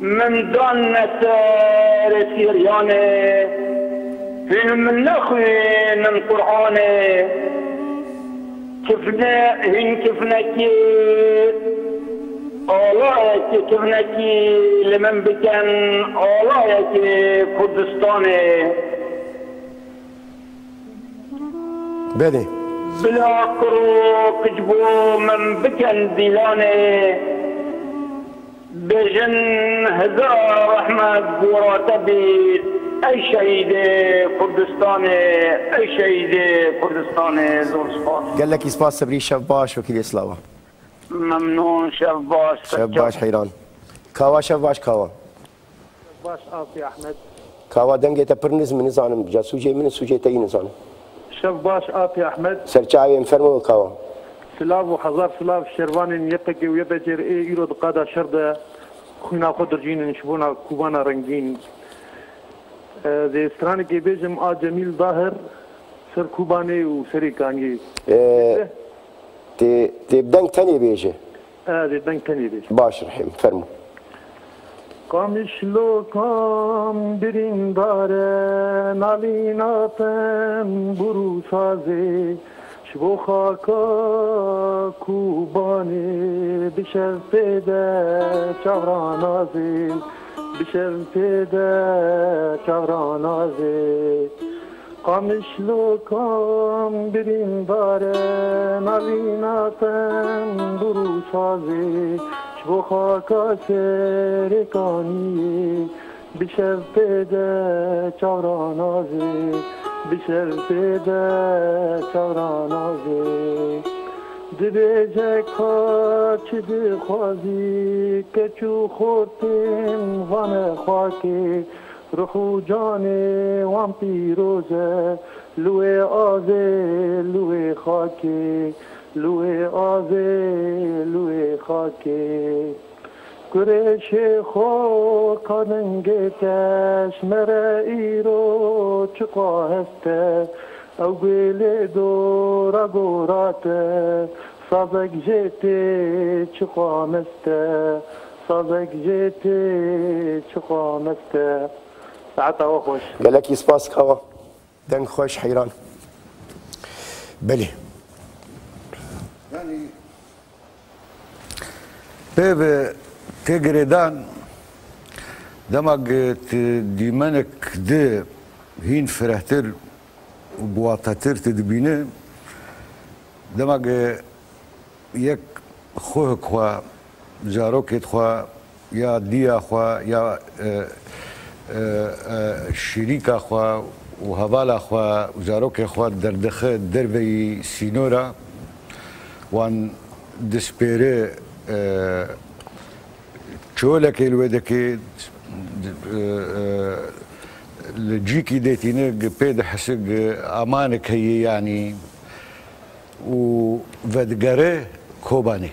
Min danne serê Siryanê, hûn min nexwînin Quranê. Kifne, hîn kifnekî, alayekî kifnekî li min bikin, alayekî Kurdistanê. Belê. Bila kuro kic bo min bikin dîlanê. Bêjin hezar rehmet gora te bît, ey şehîdê Kurdistanê, ey şehîdê Kurdistanê, zor spas. Gelekî spas Sebrî, şev baş, wekîlê Slava. Memnûn, şev baş, Şev serçav. Baş Heyran. Kawa, şev baş Kawa. Baş, Apî Ehmed. Kawa, dengê te pir nizm, nizanim, ca sûcê min, sûcê te yî nizanim. Şev baş, Apî Ehmed. Serçavên fermo Kawa. Silav û hezar silav şervanên Y P G û Y P G ê îro di qada şer de xwîna xwe dircînin ji bona Kûbana rengîn. Ez ê stranekê bêjim a Cemîl Dahir, ser Kûbanê û serê Kangê. Ee, tê, tê bi deng tenê bêje. Ez ê deng tenê bêjim. Baş, Rehîm, fermo. Qamişlo kam birîndar e, nalîna tembûr û sazê, ji bo xaka Kûbanê, bi şev pê de çavra nazê, bi şev pê de çavra nazê. Qamişlo kam birîndar e, navîna tembûr û sazê, ji bo xaka Serêkaniyê, bi şev pê de çavra nazê, bi şev pê de çavra nazê. Dibêje ka çi dixwazî, keç û xortên vane xakê, Ruh û canê wan pîroz e, li wê avê, li wê xakê, li wê avê, li wê xakê. Kurê Şêxo, ka dengê te ji me re îro çiqa hest e, ew guêlê dora gora te, sazek jê tê çiqa mest e, sazek jê tê çiqa mest e. Saeta we xweş. Gelekî spas Kawa. Deng xweş, Heyran. Belê. Yanî pê bi tê girêdan dema gi tu dîmenek di hîn firehtir û biwatetir tu dibîne, dema gi yek xwehik xwe, zarokêt xwe, ya diya xwe, ya, e, e, e, şirîka xwe û hevala xwe û zarokê xwe derdixe derveyî sînora, wan dispêre, e, çolekê li wê dikê, e, e, li cîkî dêtîne, gi pê dihese gi amanek heye, yanî, û vedigere Kobanê.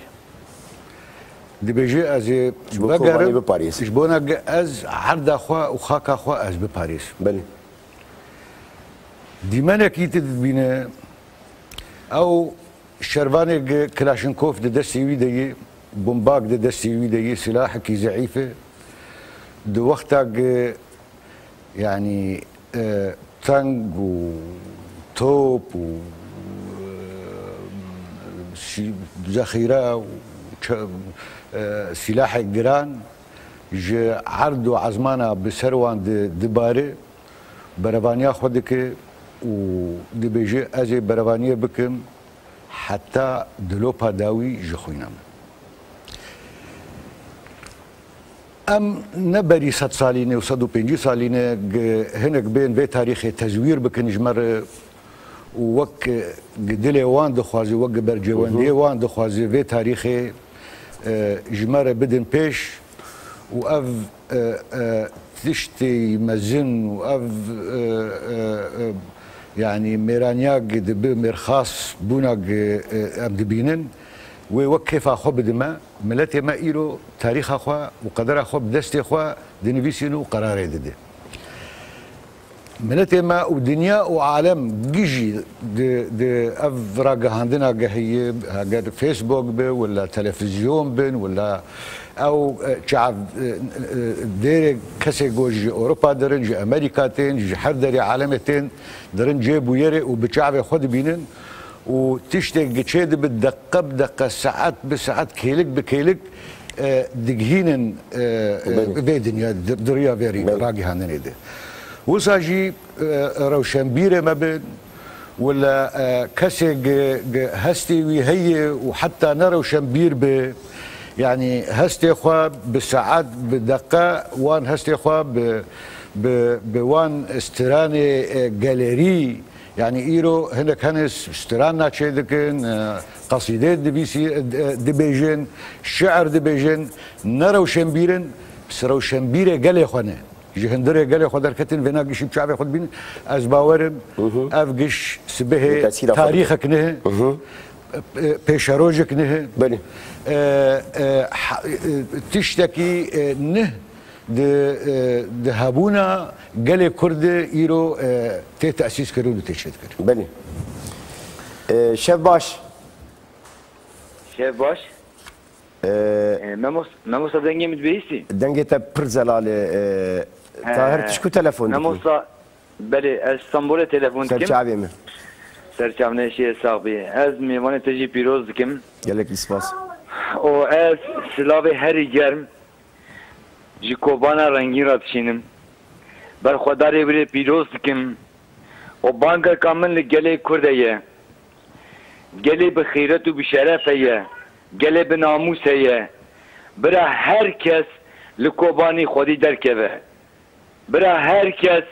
Dibêje, ez ê Ji bo Kobanê vegerim, biparêzim. Ji bona ge-, ez erda xwe û xaka xwe ez biparêzim. Belê. Dîmenekî tu dibîne, ew şervanê ge Kilaşinkov di destê wî de ye, bombak di destê wî de ye, silahekî zeîf e. Di wexta ge, yanî, e, teng û top û, e, sî-, zexîre û çe-, e, sîlahê giran ji erd û ezmana bi ser wan di-, dibare, berevaniya xwe dike û dibêje, "Ez ê berevaniyê bikim heta dilopa dawî ji xwîna min." Em ne berî sed salî ne û sed û pêncî salî ne, gi-, hinek bên vê tarîxê tezwîr bikin ji me re û wek, e, gi dilê wan dixwaze, wek gi bercewendiyê wan dixwaze vê tarîxê, e, ji me re bidin pêş û ev, e, e, tiştê mezin û ev, e, e, e, yanî mêraniya gi dibi mêrxas bûna gi, e, em dibînin, wê wek kêfa xwe bidime. Miletê me îro tarîxa xwe û qedera xwe bi destê xwe dinivîsîn û qerarê dide. Miletê me û dinya û alem gijî di, di ev ragihandina ge heye, heger Facebook be, wela televîzyon bin, wela ew, e, çav, e, e, dêrê kesê go ji Ewropa derin, ji Amerîka tên, ji her derê alemê tên, derin cê bûyerê û bi çavê xwe dibînin û tiştê gi çê dibe deqe bi deqe, saet bi saet, kêlik bi kêlik, e, digihînin, e, e, Belê. vê dinya, di-, di riya vê rî-, Belê. ragihandinê de. Wisa jî, e, rewşenbîrê me bin, wela, e, kesê gi, gi hestê wî heye û heta ne rewşenbîr be, yanî hestê xwe bi saet, bi deqe, wan hestê xwe bi, bi, bi wan stranê, e, gelerî, yanî îro hinek hene s-, strana çêdikin, e, qesîdê dibîsî-, e, dibêjin, şiir dibêjin, ne rewşenbîr in, s-, rewşenbîrê gelê xwe ne. Ji hundirê gelê xwe derketin, vêna gişî bi çavê xwe dibînin. Ez bawer im, ev giş sibehê Bi tesîra xwe tarîxek nihe, e, pêşerojek nihe. Belê. E, e, ha-, e, tiştekî, e, nih di, e, di hebûna gelê Kurd de îro, e, tê tesîs kirin û tê çêdikirin. Belê. E, şev baş. Şev baş. E, E, memos-, memosta dengê min dibihîstî? Dengê te pir zelal e, e, He, Tahir, tu ji ku telefon dikî? Memosta, belê, ez Stenbolê telefon Ser dikim. çavê min. Ser çavneşê sax bî. Ez mêvanê te jî pîroz dikim. Gelekî spas. Û ez silavê herî germ ji Kobana Rengîn re dişînim. Berxwedarê wî rê pîroz dikim. Û bangeka min li gelê Kurd heye. Gelê bi xîret û bi şeref heye. Gelê bi namûs heye. Bira her kes li Kobanî xwedî derkeve. Bira her kes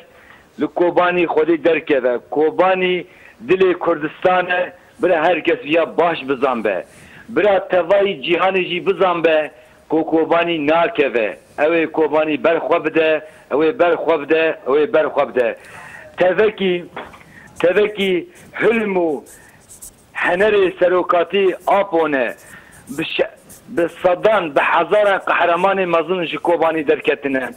li Kobanî xwedî derkeve. Kobanî dilê Kurdistan e. Bira her kes viya baş bizanbe. Bira tevayî cîhanê jî bizanbe ku Kobanî nakeve. Ew ê Kobanî ber xwe bide, ew ê ber xwe bide, ew ê ber xwe bide. Tevekî, tevekî hilm û Henerê serokatî Apo ne. Bi şe-, bi sedan, bi hezaran qehremanê mezin ji Kobanî derketine.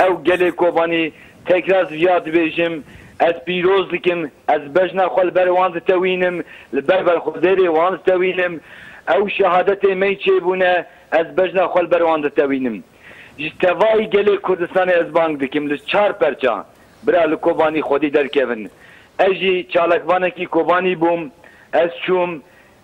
Ew gelê Kobanî, tekrar viya dibêjim, ez pîroz dikim, ez bejna xwe li ber wan ditewînim, li ber berxwedêrê wan ditewînim. Ew şehadetê me yî çêbûne, ez bejna xwe li ber wan ditewînim. Ji tevayî gelê Kurdistanê ez bang dikim, li çar perça. Bira li Kobanî xwedî derkevin. Ez jî çalakvanekî Kobanî bûm. Ez çûm.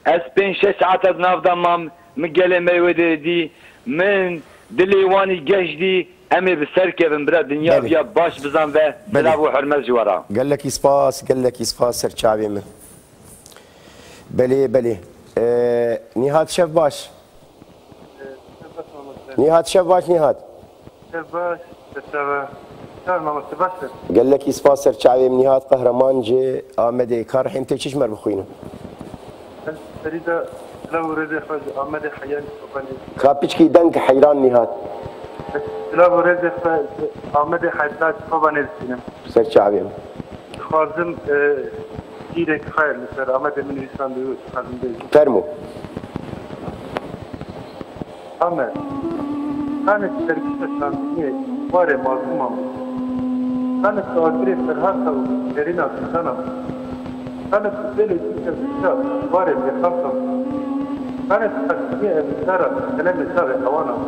Ez pênc şeş saeta di nav de mam. Min gelê me wê derê dî. Min dilê wanî geş dî. Em ê bi ser kevin. Bira dinya Belê. viya baş bizan ve. Belê. Silav û hurmet ji we re. Gelekî spas, gelekî spas ser çavê min. Belê, belê. Ee, Nîhat, şev baş. Nîhat, şev baş Nîhat. Şev baş, şev baş. Şev mamoste baş. Gelekî spas ser çavê min Nîhat Qehreman ji Amedê. Ka rihê min tê çi ji me re bixwîne? Ez serî de silav û rêzê xwe ji Amedê Heyran Kobanê. Ka piçkî deng heyran Nîhat. Ez silav û rêzê xwe ji Amedê Heyran Kobanê dişînim. Ser çavê min. Dixwazim, e, şîrek xwe li ser Amedê min nivîsandibû, dixwazim bêjim. Fermo. Amed, kanek serkişa şandiniyê warê mazlûman bû. Kanek agirê ferhata û derîna zindanan bû. Kanek belê dîke vîşa warê bêxalkan bû. Kanek xeşkiyê evîsara selemê çavê ewana bû.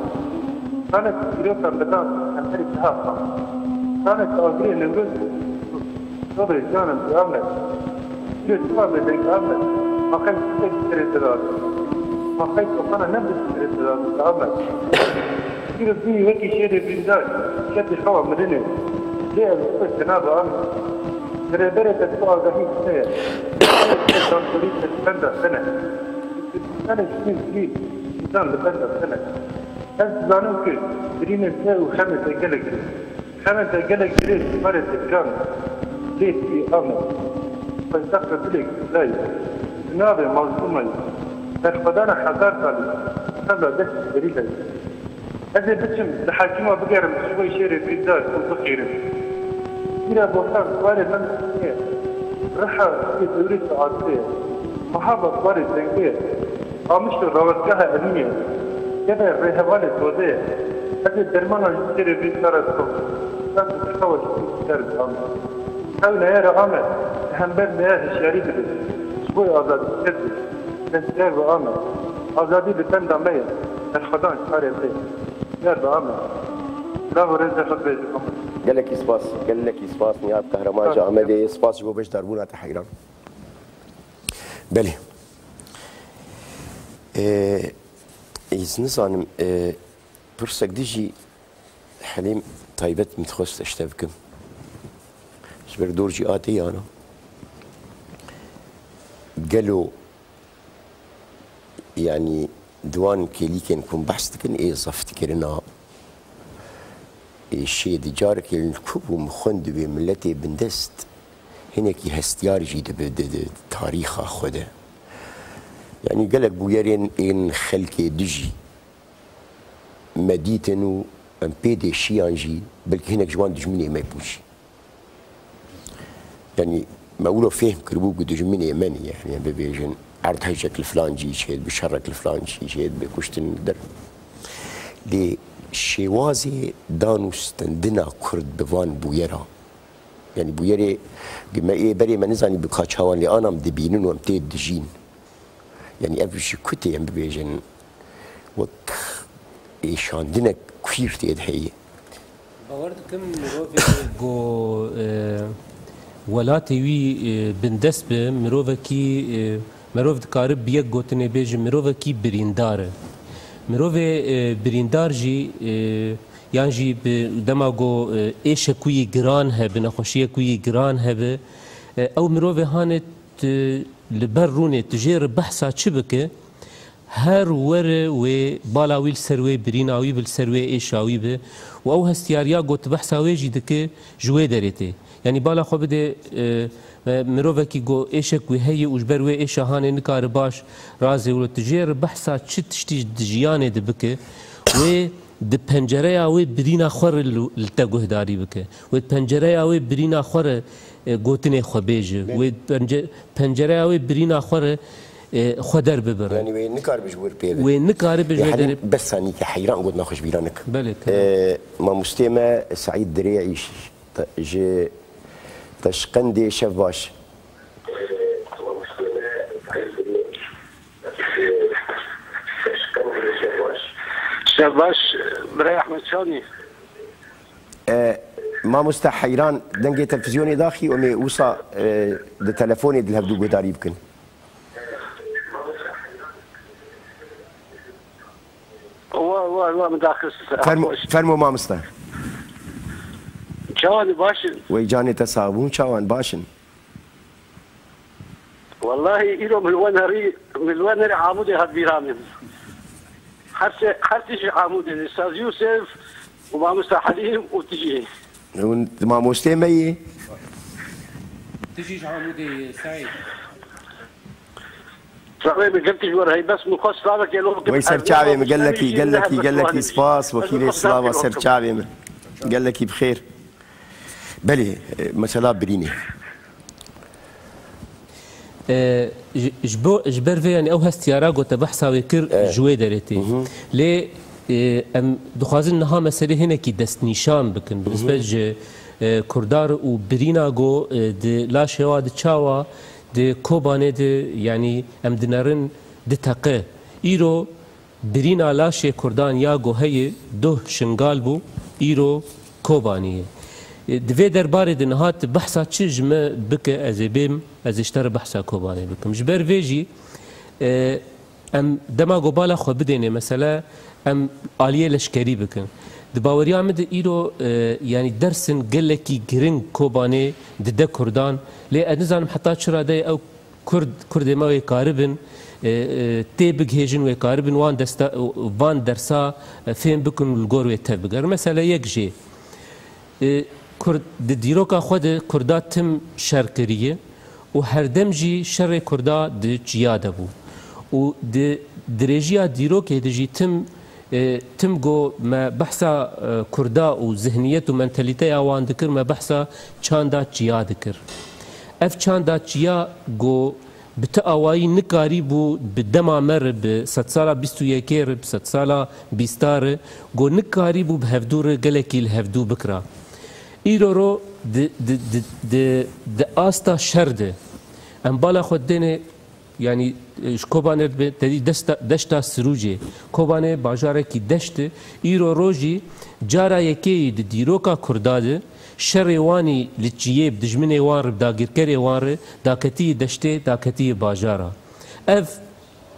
Kanek îroka midan hemberî daha xan. Kanek agirê newroz bû. Sobrê canan bi Amed. Çi çawa bê deng Amed? Maqey çi te dikirê dirat? Maqey tofana ne bi dikirê dirat Amed? Îro bî wekî şêrê bîndar, şertê xewa mirinê. Lê ev xwe cenab Amed. Li rêberê te tu agahî heye. Zankorî te li benda te ne. Kurdistanê şîn zî, îsan li benda te ne. Ez dizanim ku birînên te û xemê te gelek in. Xemên te gelek dirêj û parê te giran e. Lê tu yê Amed, paytexta dilê Kurda yî, bi navê mazlûma yî, berxwedana hezar salî, tevla destê serî de yî. Ez ê biçim li hekîma bigerim ji bo şêrê bîndar û biqîrim. Îra bostan barê min ye. Riha yê dewrê saetê ye. Mehaba barê zengê ye. Qamişlo rawestgeha Emînê ye. Geve rêhevalê Zodê ye. Ez ê dermana ji şêrê vê cara dikim. Dest û pişta we ji xwe ser dikim. Ew neyara Amed, li hember neya hişyarî dibe. Ji bo azadî kes be. Destiyar be Amed. Azadî li benda me ye. Berxwedan ji karê xwe. Destiyar be Amed. Bravo, rêzê xwe bêje Amed. Gelekî spas, gelekî spas Niyad Kahraman ji Amedê. Spas ji bo beşdarbûna te heyran. Belê. Ee, ez nizanim, ee, pirsek dijî Helîm taybet min dixwest ez te bikim. Ji ber dor jî a tê yana. Gelo, yanî, di wan kêlîkên ku hûn behs dikin, ê zeftkirina, ê şê di carekê li ku bû min xwend wê miletê bindest, hinekî hestiyar jî dibe di, di tarîxa xwe de. Yanî gelek bûyerên ên xelkê dijî me dîtin û em pê dê şiyan jî, belkî hinek ji wan dijminê me bûn jî. Yanî me wilo fêhm kiribû ku dijminê me nî, yanî em bibêjin erdhejek li filan cî çêdibe, şerek li filan cî çêdibe, kuştin li der. Lê şêwazê dan û stendina Kurd bi van bûyera, yanî bûyerê, me ê berê me nizanî bi ka çawan lê ana em dibînin û em tê dijîn. Yanî ev ji ku tê em bibêjin, wek êşandinek queer tê de heye. Bawer dikim mirovê ku, e, welatê wî, e, bindest be, mirovekî, e, mirov dikare bi yek gotinê bêje mirovekî birîndar e. Mirovê, e, birîndar jî, e, yan jî bi dema ku, e, êşek wî giran hebe, nexweşiyek wî giran hebe, e, ew mirovê hanê tu li ber rûnê tu jê re behsa çi bike, her were wê bala wî li ser wê, birîna wî bi li ser wê, êşa wî bi. Û ew hestiyariya got behsa wê jî dike ji wê derê tê. Yanî bala xwe bide, e, e, mirovekî go êşek wî heye û ji ber wê êşa hanê nikare baş razê wilo tu jê re behsa çi tiştî di jiyanê de bike, wê di pencereya wê birîna xwe re li, li te guhdarî bike. Wê di pencereya wê birîna xwe re, e, gotinê xwe bêje. Belê. Wê pence-, pencereya wê birîna xwe re, e, xwe derbibire. Yanî wê nikaribe ji wir pê ve. Wê nikaribe ji wê derê. Bes sanî ke heyran got naxweş bîra nik. Belê, tamam. E, mamostê me Seîd Dirê'î ş-, te-, ji Teşqendê şev baş. Şev baş, birayê Ehmed Çanî. E, mamoste heyran dengê televîzyonê daxî, em ê wisa, e, di telefonê di hevdû guhdarî bikin. Wa, wa, wa, min daxist. Fermo, fermo mamoste. Çawan baş in? Wey canê te sax bûn, çawan baş in? Wellahî îro min wenerî, min wenerî Amûdê hat bîra min. Her se-, her tişî Amûdê, Ustaz Yûsef û Mamosta Helîm û tijî. Hûn mamostê me yî. Tijî ji Amûdê yî, Seîd. Slavê min gelkî ji we re hey, bes min xwest slavekê lo bikim. Wey ser çavê min, gelekî, gelekî, gelekî spas, wekîlê slava ser çavê min. Gelekî bi xêr. Belê, e, mesela birînê. E, ji, ji bo, ji ber vê, yanî ew hestiyara ku te behsa wê kir, e, ji wê derê tê. Hı hı. Lê, e, em dixwazin niha meselê hinekî destnîşan bikin. Bi nisbet ji, e, Kurdan û birîna ku, e, di laşê wa di çawa, di Kobanê di, yanî em dinerin di teqe. Îro birîna laşê Kurdan ya ku heye doh Şingal bû, îro Kobanî ye. E, di vê derbarê de niha tu behsa çi ji me bike, ez ê bêm, ez ê ji te re behsa Kobanê bikim. Ji ber vê jî, e, em dema ku bala xwe bidêne mesele, em aliyê leşkerî bikin. Di baweriya min de îro, e, yanî dersin gelekî giring Kobanê dide Kurdan, lê ez nizanim heta çi radeyê ew Kurd, Kurdê me wê karibin, e, e, tê bigihêjin, wê karibin wan desta-, van dersa, e, fêm bikin û li gor wê tev bigerin. Mesele yek jê, e, Kurd di dîroka xwe de Kurda tim şer kiriye û herdem jî şerê Kurda di çiya de bû. Û di dirêjiya dîrokê de jî tim, e, tim go me behsa, e, Kurda û zihniyet û mentalîteya wan dikir, me behsa çanda çiya dikir. Ev çanda çiya go bi ti awayî nikarîbû bi dema me re, bi sedsala bîst û yekê re, bi sedsala bîsta re, go nikarîbû bi hevdû re gelekî li hevdû bikira. Îro ro di, di, di, di, di asta şer de em bala xwe dêne, yanî, e, ji Kobanê be, te dî desta, deşta Sirûcê, Kobanê bajarekî deşt e, îro rojî cara yekê yî di dîroka Kurda de şerê wanî li çiyê bi dijminê wan re, bi dagirkerê wan re, daketiyî deştê, daketiyî bajara. Ev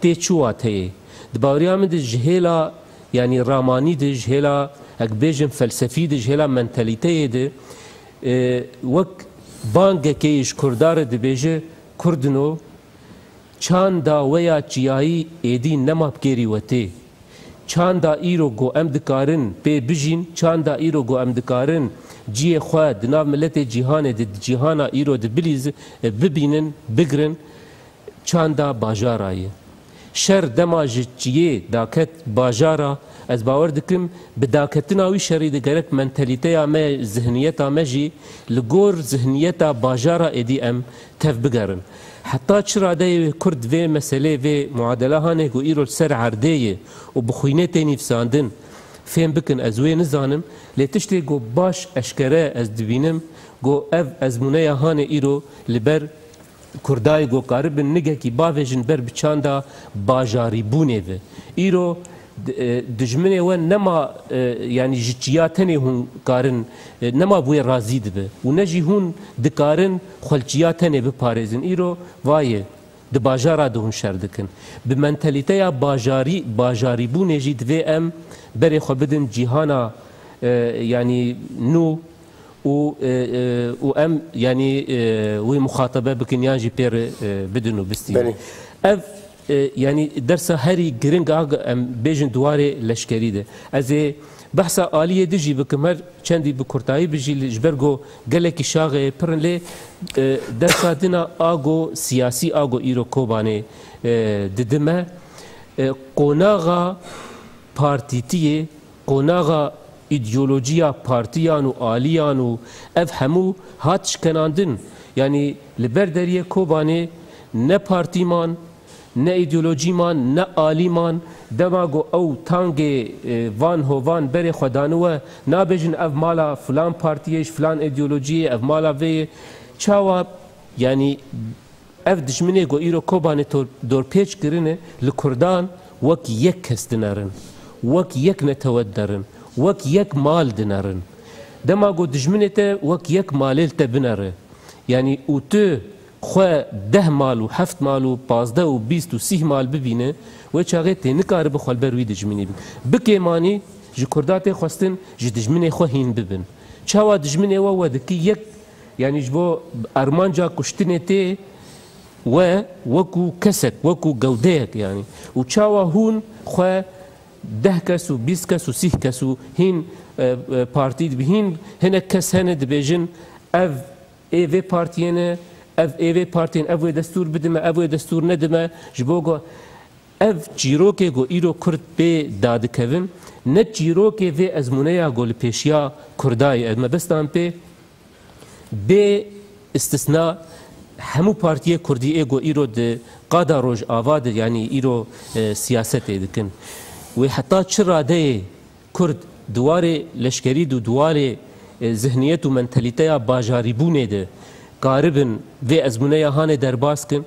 tê çi wateyê? Di baweriya min de ji hêla, yanî ramanî de, ji hêla, ek bêjin felsefî de, ji hêla mentalîteyê de, e, wek bangekê ji Kurda re dibêje, Kurdino, çanda we ya çiyayî êdî nema bi kêrî we tê. Çanda îro ku em dikarin pê bijîn, çanda îro ku em dikarin cihê xwe di nav miletê cîhanê de, di cîhana îro de bilîzin, e, bibînin, bigirin, çanda bajara ye. Şer dema ji çiyê daket bajara, ez bawer dikim, bi daketina wî şerî de gerek mentalîteya me, zihniyeta me jî li gor zihniyeta bajara êdî em tev bigerin. Heta çi radeyê wê Kurd vê meselê, vê muadela hanê ku îro li ser erdê ye û bi xwînê tê nivîsandin, fêm bikin, ez wê nizanim, lê tiştê ku baş eşkere ez dibînim, ku ev ezmûneya hanê îro li ber Kurdayê ku karibin nigekî bavêjin ber bi çanda bajarîbûnê ve. Îro, e, dijminê we nema, e, yanî ji çiya tenê hûn karin, e, nema bi wê razî dibe. Û ne jî hûn dikarin xwe li çiya tenê biparêzin. Îro va ye, di bajara de hûn şer dikin. Bi mentalîteya bajarî, bajarîbûnê jî divê em berê xwe bidin cîhana, e, yanî nû, û, e, e, û em, yanî, e, wê muxatabe bikin yan jî pê re, e, bidin û bistînin. Belê. Ev, e, yanî dersa herî giring a, em bêjin di warê leşkerî de. Ez ê behsa aliyê din jî bikim, her çendî bi kurtayî bi jî li, ji ber ku gelekî şaxê pir in, lê, e, dersa din a, a go siyasî, a go îro Kobanê, e, didime, e, qonaxa partîtiyê, qonaxa îdeolojiya partiyan û aliyan û ev hemû hat şikenandin. Yanî li ber deriyê Kobanê ne partî man, ne îdeolojî man, ne alî man. Dema ku ew tangê, e, van hovan berê xwe daniwe, nabêjin ev mala filan partiyê, ji filan îdeolojiyê, ev mala vê ye. Çawa, yanî, ev dijminê ku îro Kobanê tor-, dorpêç kirine, li Kurdan wek yek kes dinerin, wek yek netewe dinerin, wek yek mal dinerin. Dema ku dijminê te wek yek malê li te binere, yanî û tu xwe deh mal û heft mal û pazdeh û bîst û sîh mal bibîne, wê çaxê tê nikaribe xwe li ber wî dijminî bike. Bi kêmanî ji Kurda tê xwestin ji dijminê xwe hîn bibin. Çawa dijminê we we dikî yek, yanî ji bo armanca kuştinê tê we wekû kesek, wekû gewdeyek yanî. Û çawa hûn xwe deh kes û bîst kes û sîh kes û hîn, e, e, partî dibi, hîn hinek kes hene dibêjin, ev ê vê partiyê ne, ev ê vê partiyê ne, ev wê destûr bidime, ev wê destûr nedime, ji bo ku ev çîrokê ku îro Kurd pê dadikevin, ne çîrokê vê ezmûneya ku li pêşiya Kurda ye. Ez mebestan pê bê istisna hemû partiyê Kurdî ê ku îro di qada Rojava de, yanî îro, e, siyasetê dikin. Wê heta çi radeyê Kurd di warê leşkerî de û di warê, e, zihniyet û mentalîteya bajarîbûnê de karibin vê ezmûneya hanê derbas kin,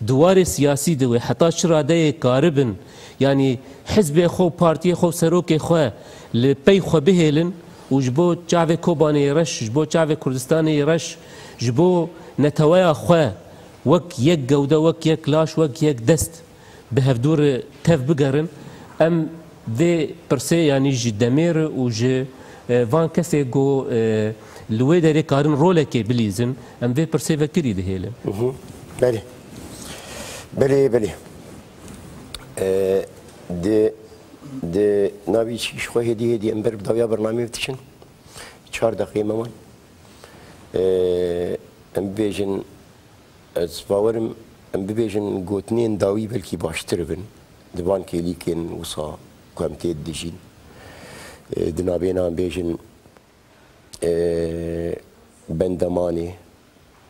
di warê siyasî de wê heta çi radeyê karibin, yanî hizbê xwe û partiyê xwe û serokê xwe li pey xwe bihêlin û ji bo çavê Kobanê yê reş, ji bo çavê Kurdistanê yê reş, ji bo neteweya xwe wek yek gewde, wek yek laş, wek yek dest bi hevdû re tev bigerin, em vê pirsê, yanî ji demê re û ji, e, van kesê ku, e, li wê derê karin rolekê bilîzin, em vê pirsê vekirî dihêlin. Mhm. Belê. Belê, belê. E, di, di navî çî ji xwe hêdî hêdî em ber bi dawiya bernameyê diçin. Çar deqeyê me wan. E, em bibêjin, ez bawerim, em bibêjin gotinên dawî belkî baştir bin di van kêlîkên wisa ku em tê didijîn. E, di navêna em bêjin, e, bendemanê,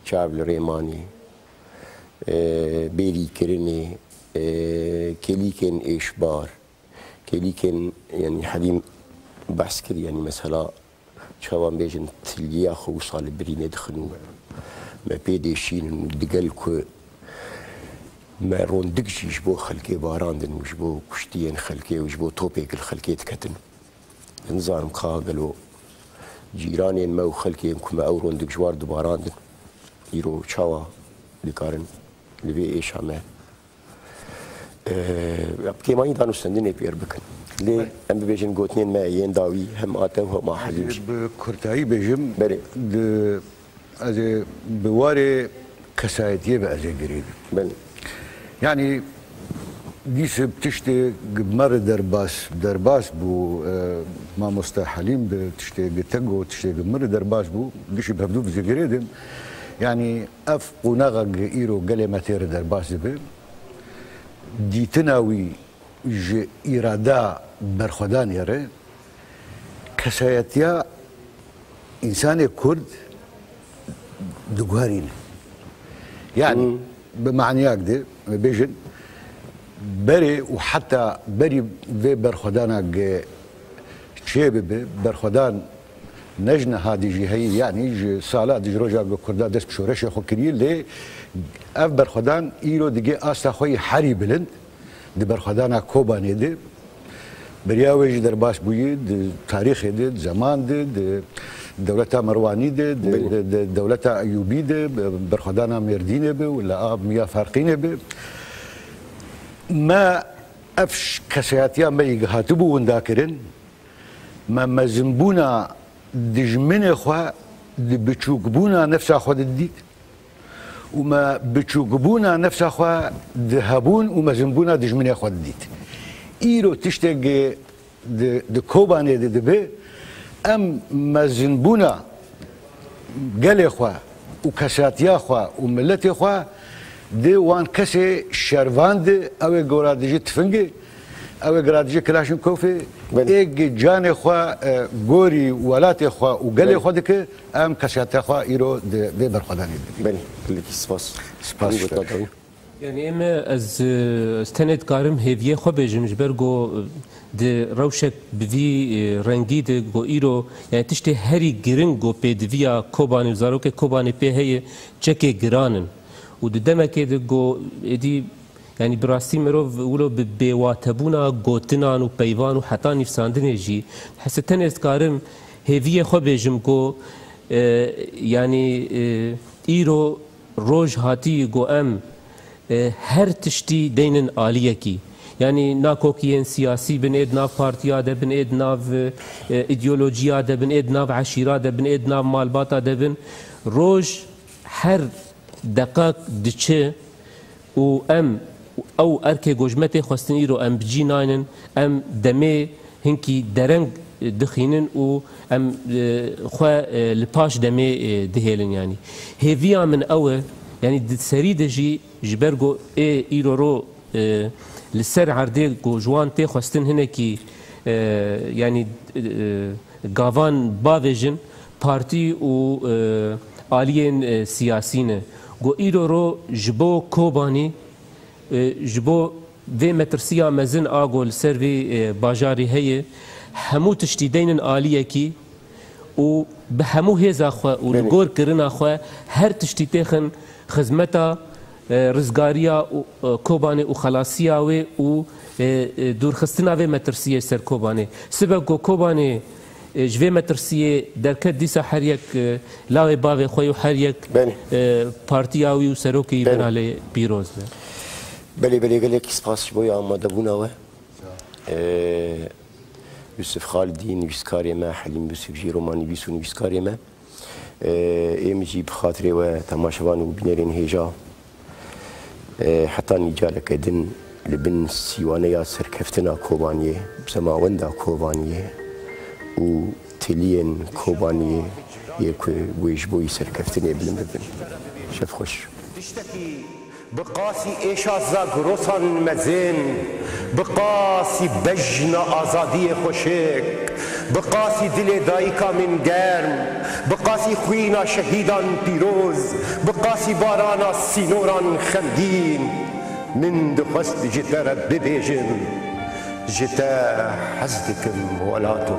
çav li rêmanê, e, bêrîkirinê, e, kêlîkên êşbar, kêlîkên, yanî Helîm behs kir, yanî mesela çawa em bêjin tiliya xwe wisa li birînê dixin û me pê dêşînin û digel ku me rondik jî ji bo xelkê barandin û ji bo kuştiyên xelkê û ji bo topêk li xelkê diketin. Nizanim ka gelo cîranên me û xelkên ku me ew rondik ji war dibarandin, îro çawa dikarin li vê êşa me, e, kêmanî danûstendinê pêr bikin. Lê em bibêjin gotinên me yên dawî hem a te û hem a Helîm jî. Bi kurtayî bêjim, Belê. di Ez ê bi warê kesayetiyê ve ez ê girêdim. Belê. Yanî dîsib tiştê gi me re derbas, derbas bû, e, mamoste Helîm bi tiştê gi te got, tiştê gi min re derbas bû, dişib hevdû bi zê girêdim. Yanî ev qonaxa gi îro gelê me tê re derbas dibe, dîtina wî ji îrada berxwedanê re kesayetiya însanê Kurd diguherîne. Yani, Hmm. bi maniyak de, em bêjin, berê û heta berî vê berxwedana ge çê bibe, berxwedan ne ji niha dî jî heyî, yani ji sala dî ji roja ge Kurda dest bi şoreşê xwe kiriye, lê ev berxwedan îro dige asta xwe yî herî bilind di berxwedana Kobanê de. Beriya wê jî derbas bûyî di tarîxê de, di zeman de, di dewleta Merwanî de, di, Belê. di, di dewleta Eyûbî de, bi-, berxwedana Mêrdînê be, wila a Miya Ferqînê be. Me ev ş-, kesayetiya me yî hatibû windakirin, me mezinbûna dijminê xwe di biçûkbûna nefsa xwe de didît. Û me biçûkbûna nefsa xwe di hebûn û mezinbûna dijminê xwe didît. Îro tiştekê di, di Kobanê de dibe, em mezinbûna gelê xwe û kesatiya xwe û miletê xwe di wan kesê şervan de, ew ê gora dijî tifingê, ew ê gora dijî Kilaşnkovê, Belê. ê gi canê xwe, e, gorî welatê xwe û gelê Belê. xwe dike, Em kesiyata xwe îro di vê berxwedanê dibînin. Belê, gelekî spas. Spas Hemî ji te. gotina dawî. Yani em, ez, ez tenê dikarim hêviyê xwe bêjim, ji ber ku di rewşek bi vî, e, rengî de ku îro, yani tiştê herî giring ku pêdiviya Kobanê û zarokê Kobanê pê heye, çekê giran in. Û di demekê de ku êdî Yani bi rastî mirov wilo bi bêwatebûna gotinan û peyvan û heta nivîsandinê jî, hese tenê ez dikarim hêviyê xwe bêjim ku, e, yani, e, îro roj hatî ku em, e, her tiştî deynin aliyekî. Yani nakokiyên siyasî bin ê di nav partiya de bin, ê di nav, e, îdeolojiya de bin, ê di nav eşîra de bin, ê di nav malbata de bin. Roj her deqak diçe û em ew erkê ku ji me tê xwestin îro em bi cî naynin, em demê hinkî dereng dixînin û em, e, xwe, e, li paş demê, e, dihêlin yanî. Hêviya min ew e, yanî di serî de jî ji ber ku ê îro ro, e, li ser erdê ku ji wan tê xwestin hinekî, e, yanî, e, gavan bavêjin, partî û, e, aliyên, e, siyasî ne. Ku îro ro ji bo Kobanî, e, ji bo vê metirsiya mezin a ku li ser vê, e, bajarî heye, hemû tiştî deynin aliyekî û bi hemû hêza xwe û li Belê. gor kirina xwe her tiştî têxin xizmeta, e, rizgariya û, e, Kobanê û xelasiya wê û, e, e, dûrxistina vê metirsiyê ser Kobanê. Sibe ku Kobanê E, ji vê metirsiyê derket dîsa her yek, e, lawê bavê xwe û her yek, Belê. e, partiya wî û serokê wî Belê. bena lê pîroz be. Belê, belê, gelekî spas ji bo amadebûna we. E, Yusuf Xalidî, nivîskarê me, Helîm Yusuf jî romanîvîs û nivîskarê me. E, êm jî bi xatirê we temaşevan û bînerên hêja, e, heta nîcareke din li bin sîwaneya serkeftina Kobaniyê, bi semawenda Kobaniyê û tiliyên Kobaniyê yê ku wê ji bo wî serkeftinê bilind bibin. Şev xweş. Tiştekî bi qasî êşa zagrosan mezin, bi qasî bejna azadiyê xweşik, bi qasî dilê dayika min germ, bi qasî xwîna şehîdan pîroz, bi qasî barana sînoran xemgîn, min dixwest ji te re bibêjim, ji te hez dikim welato.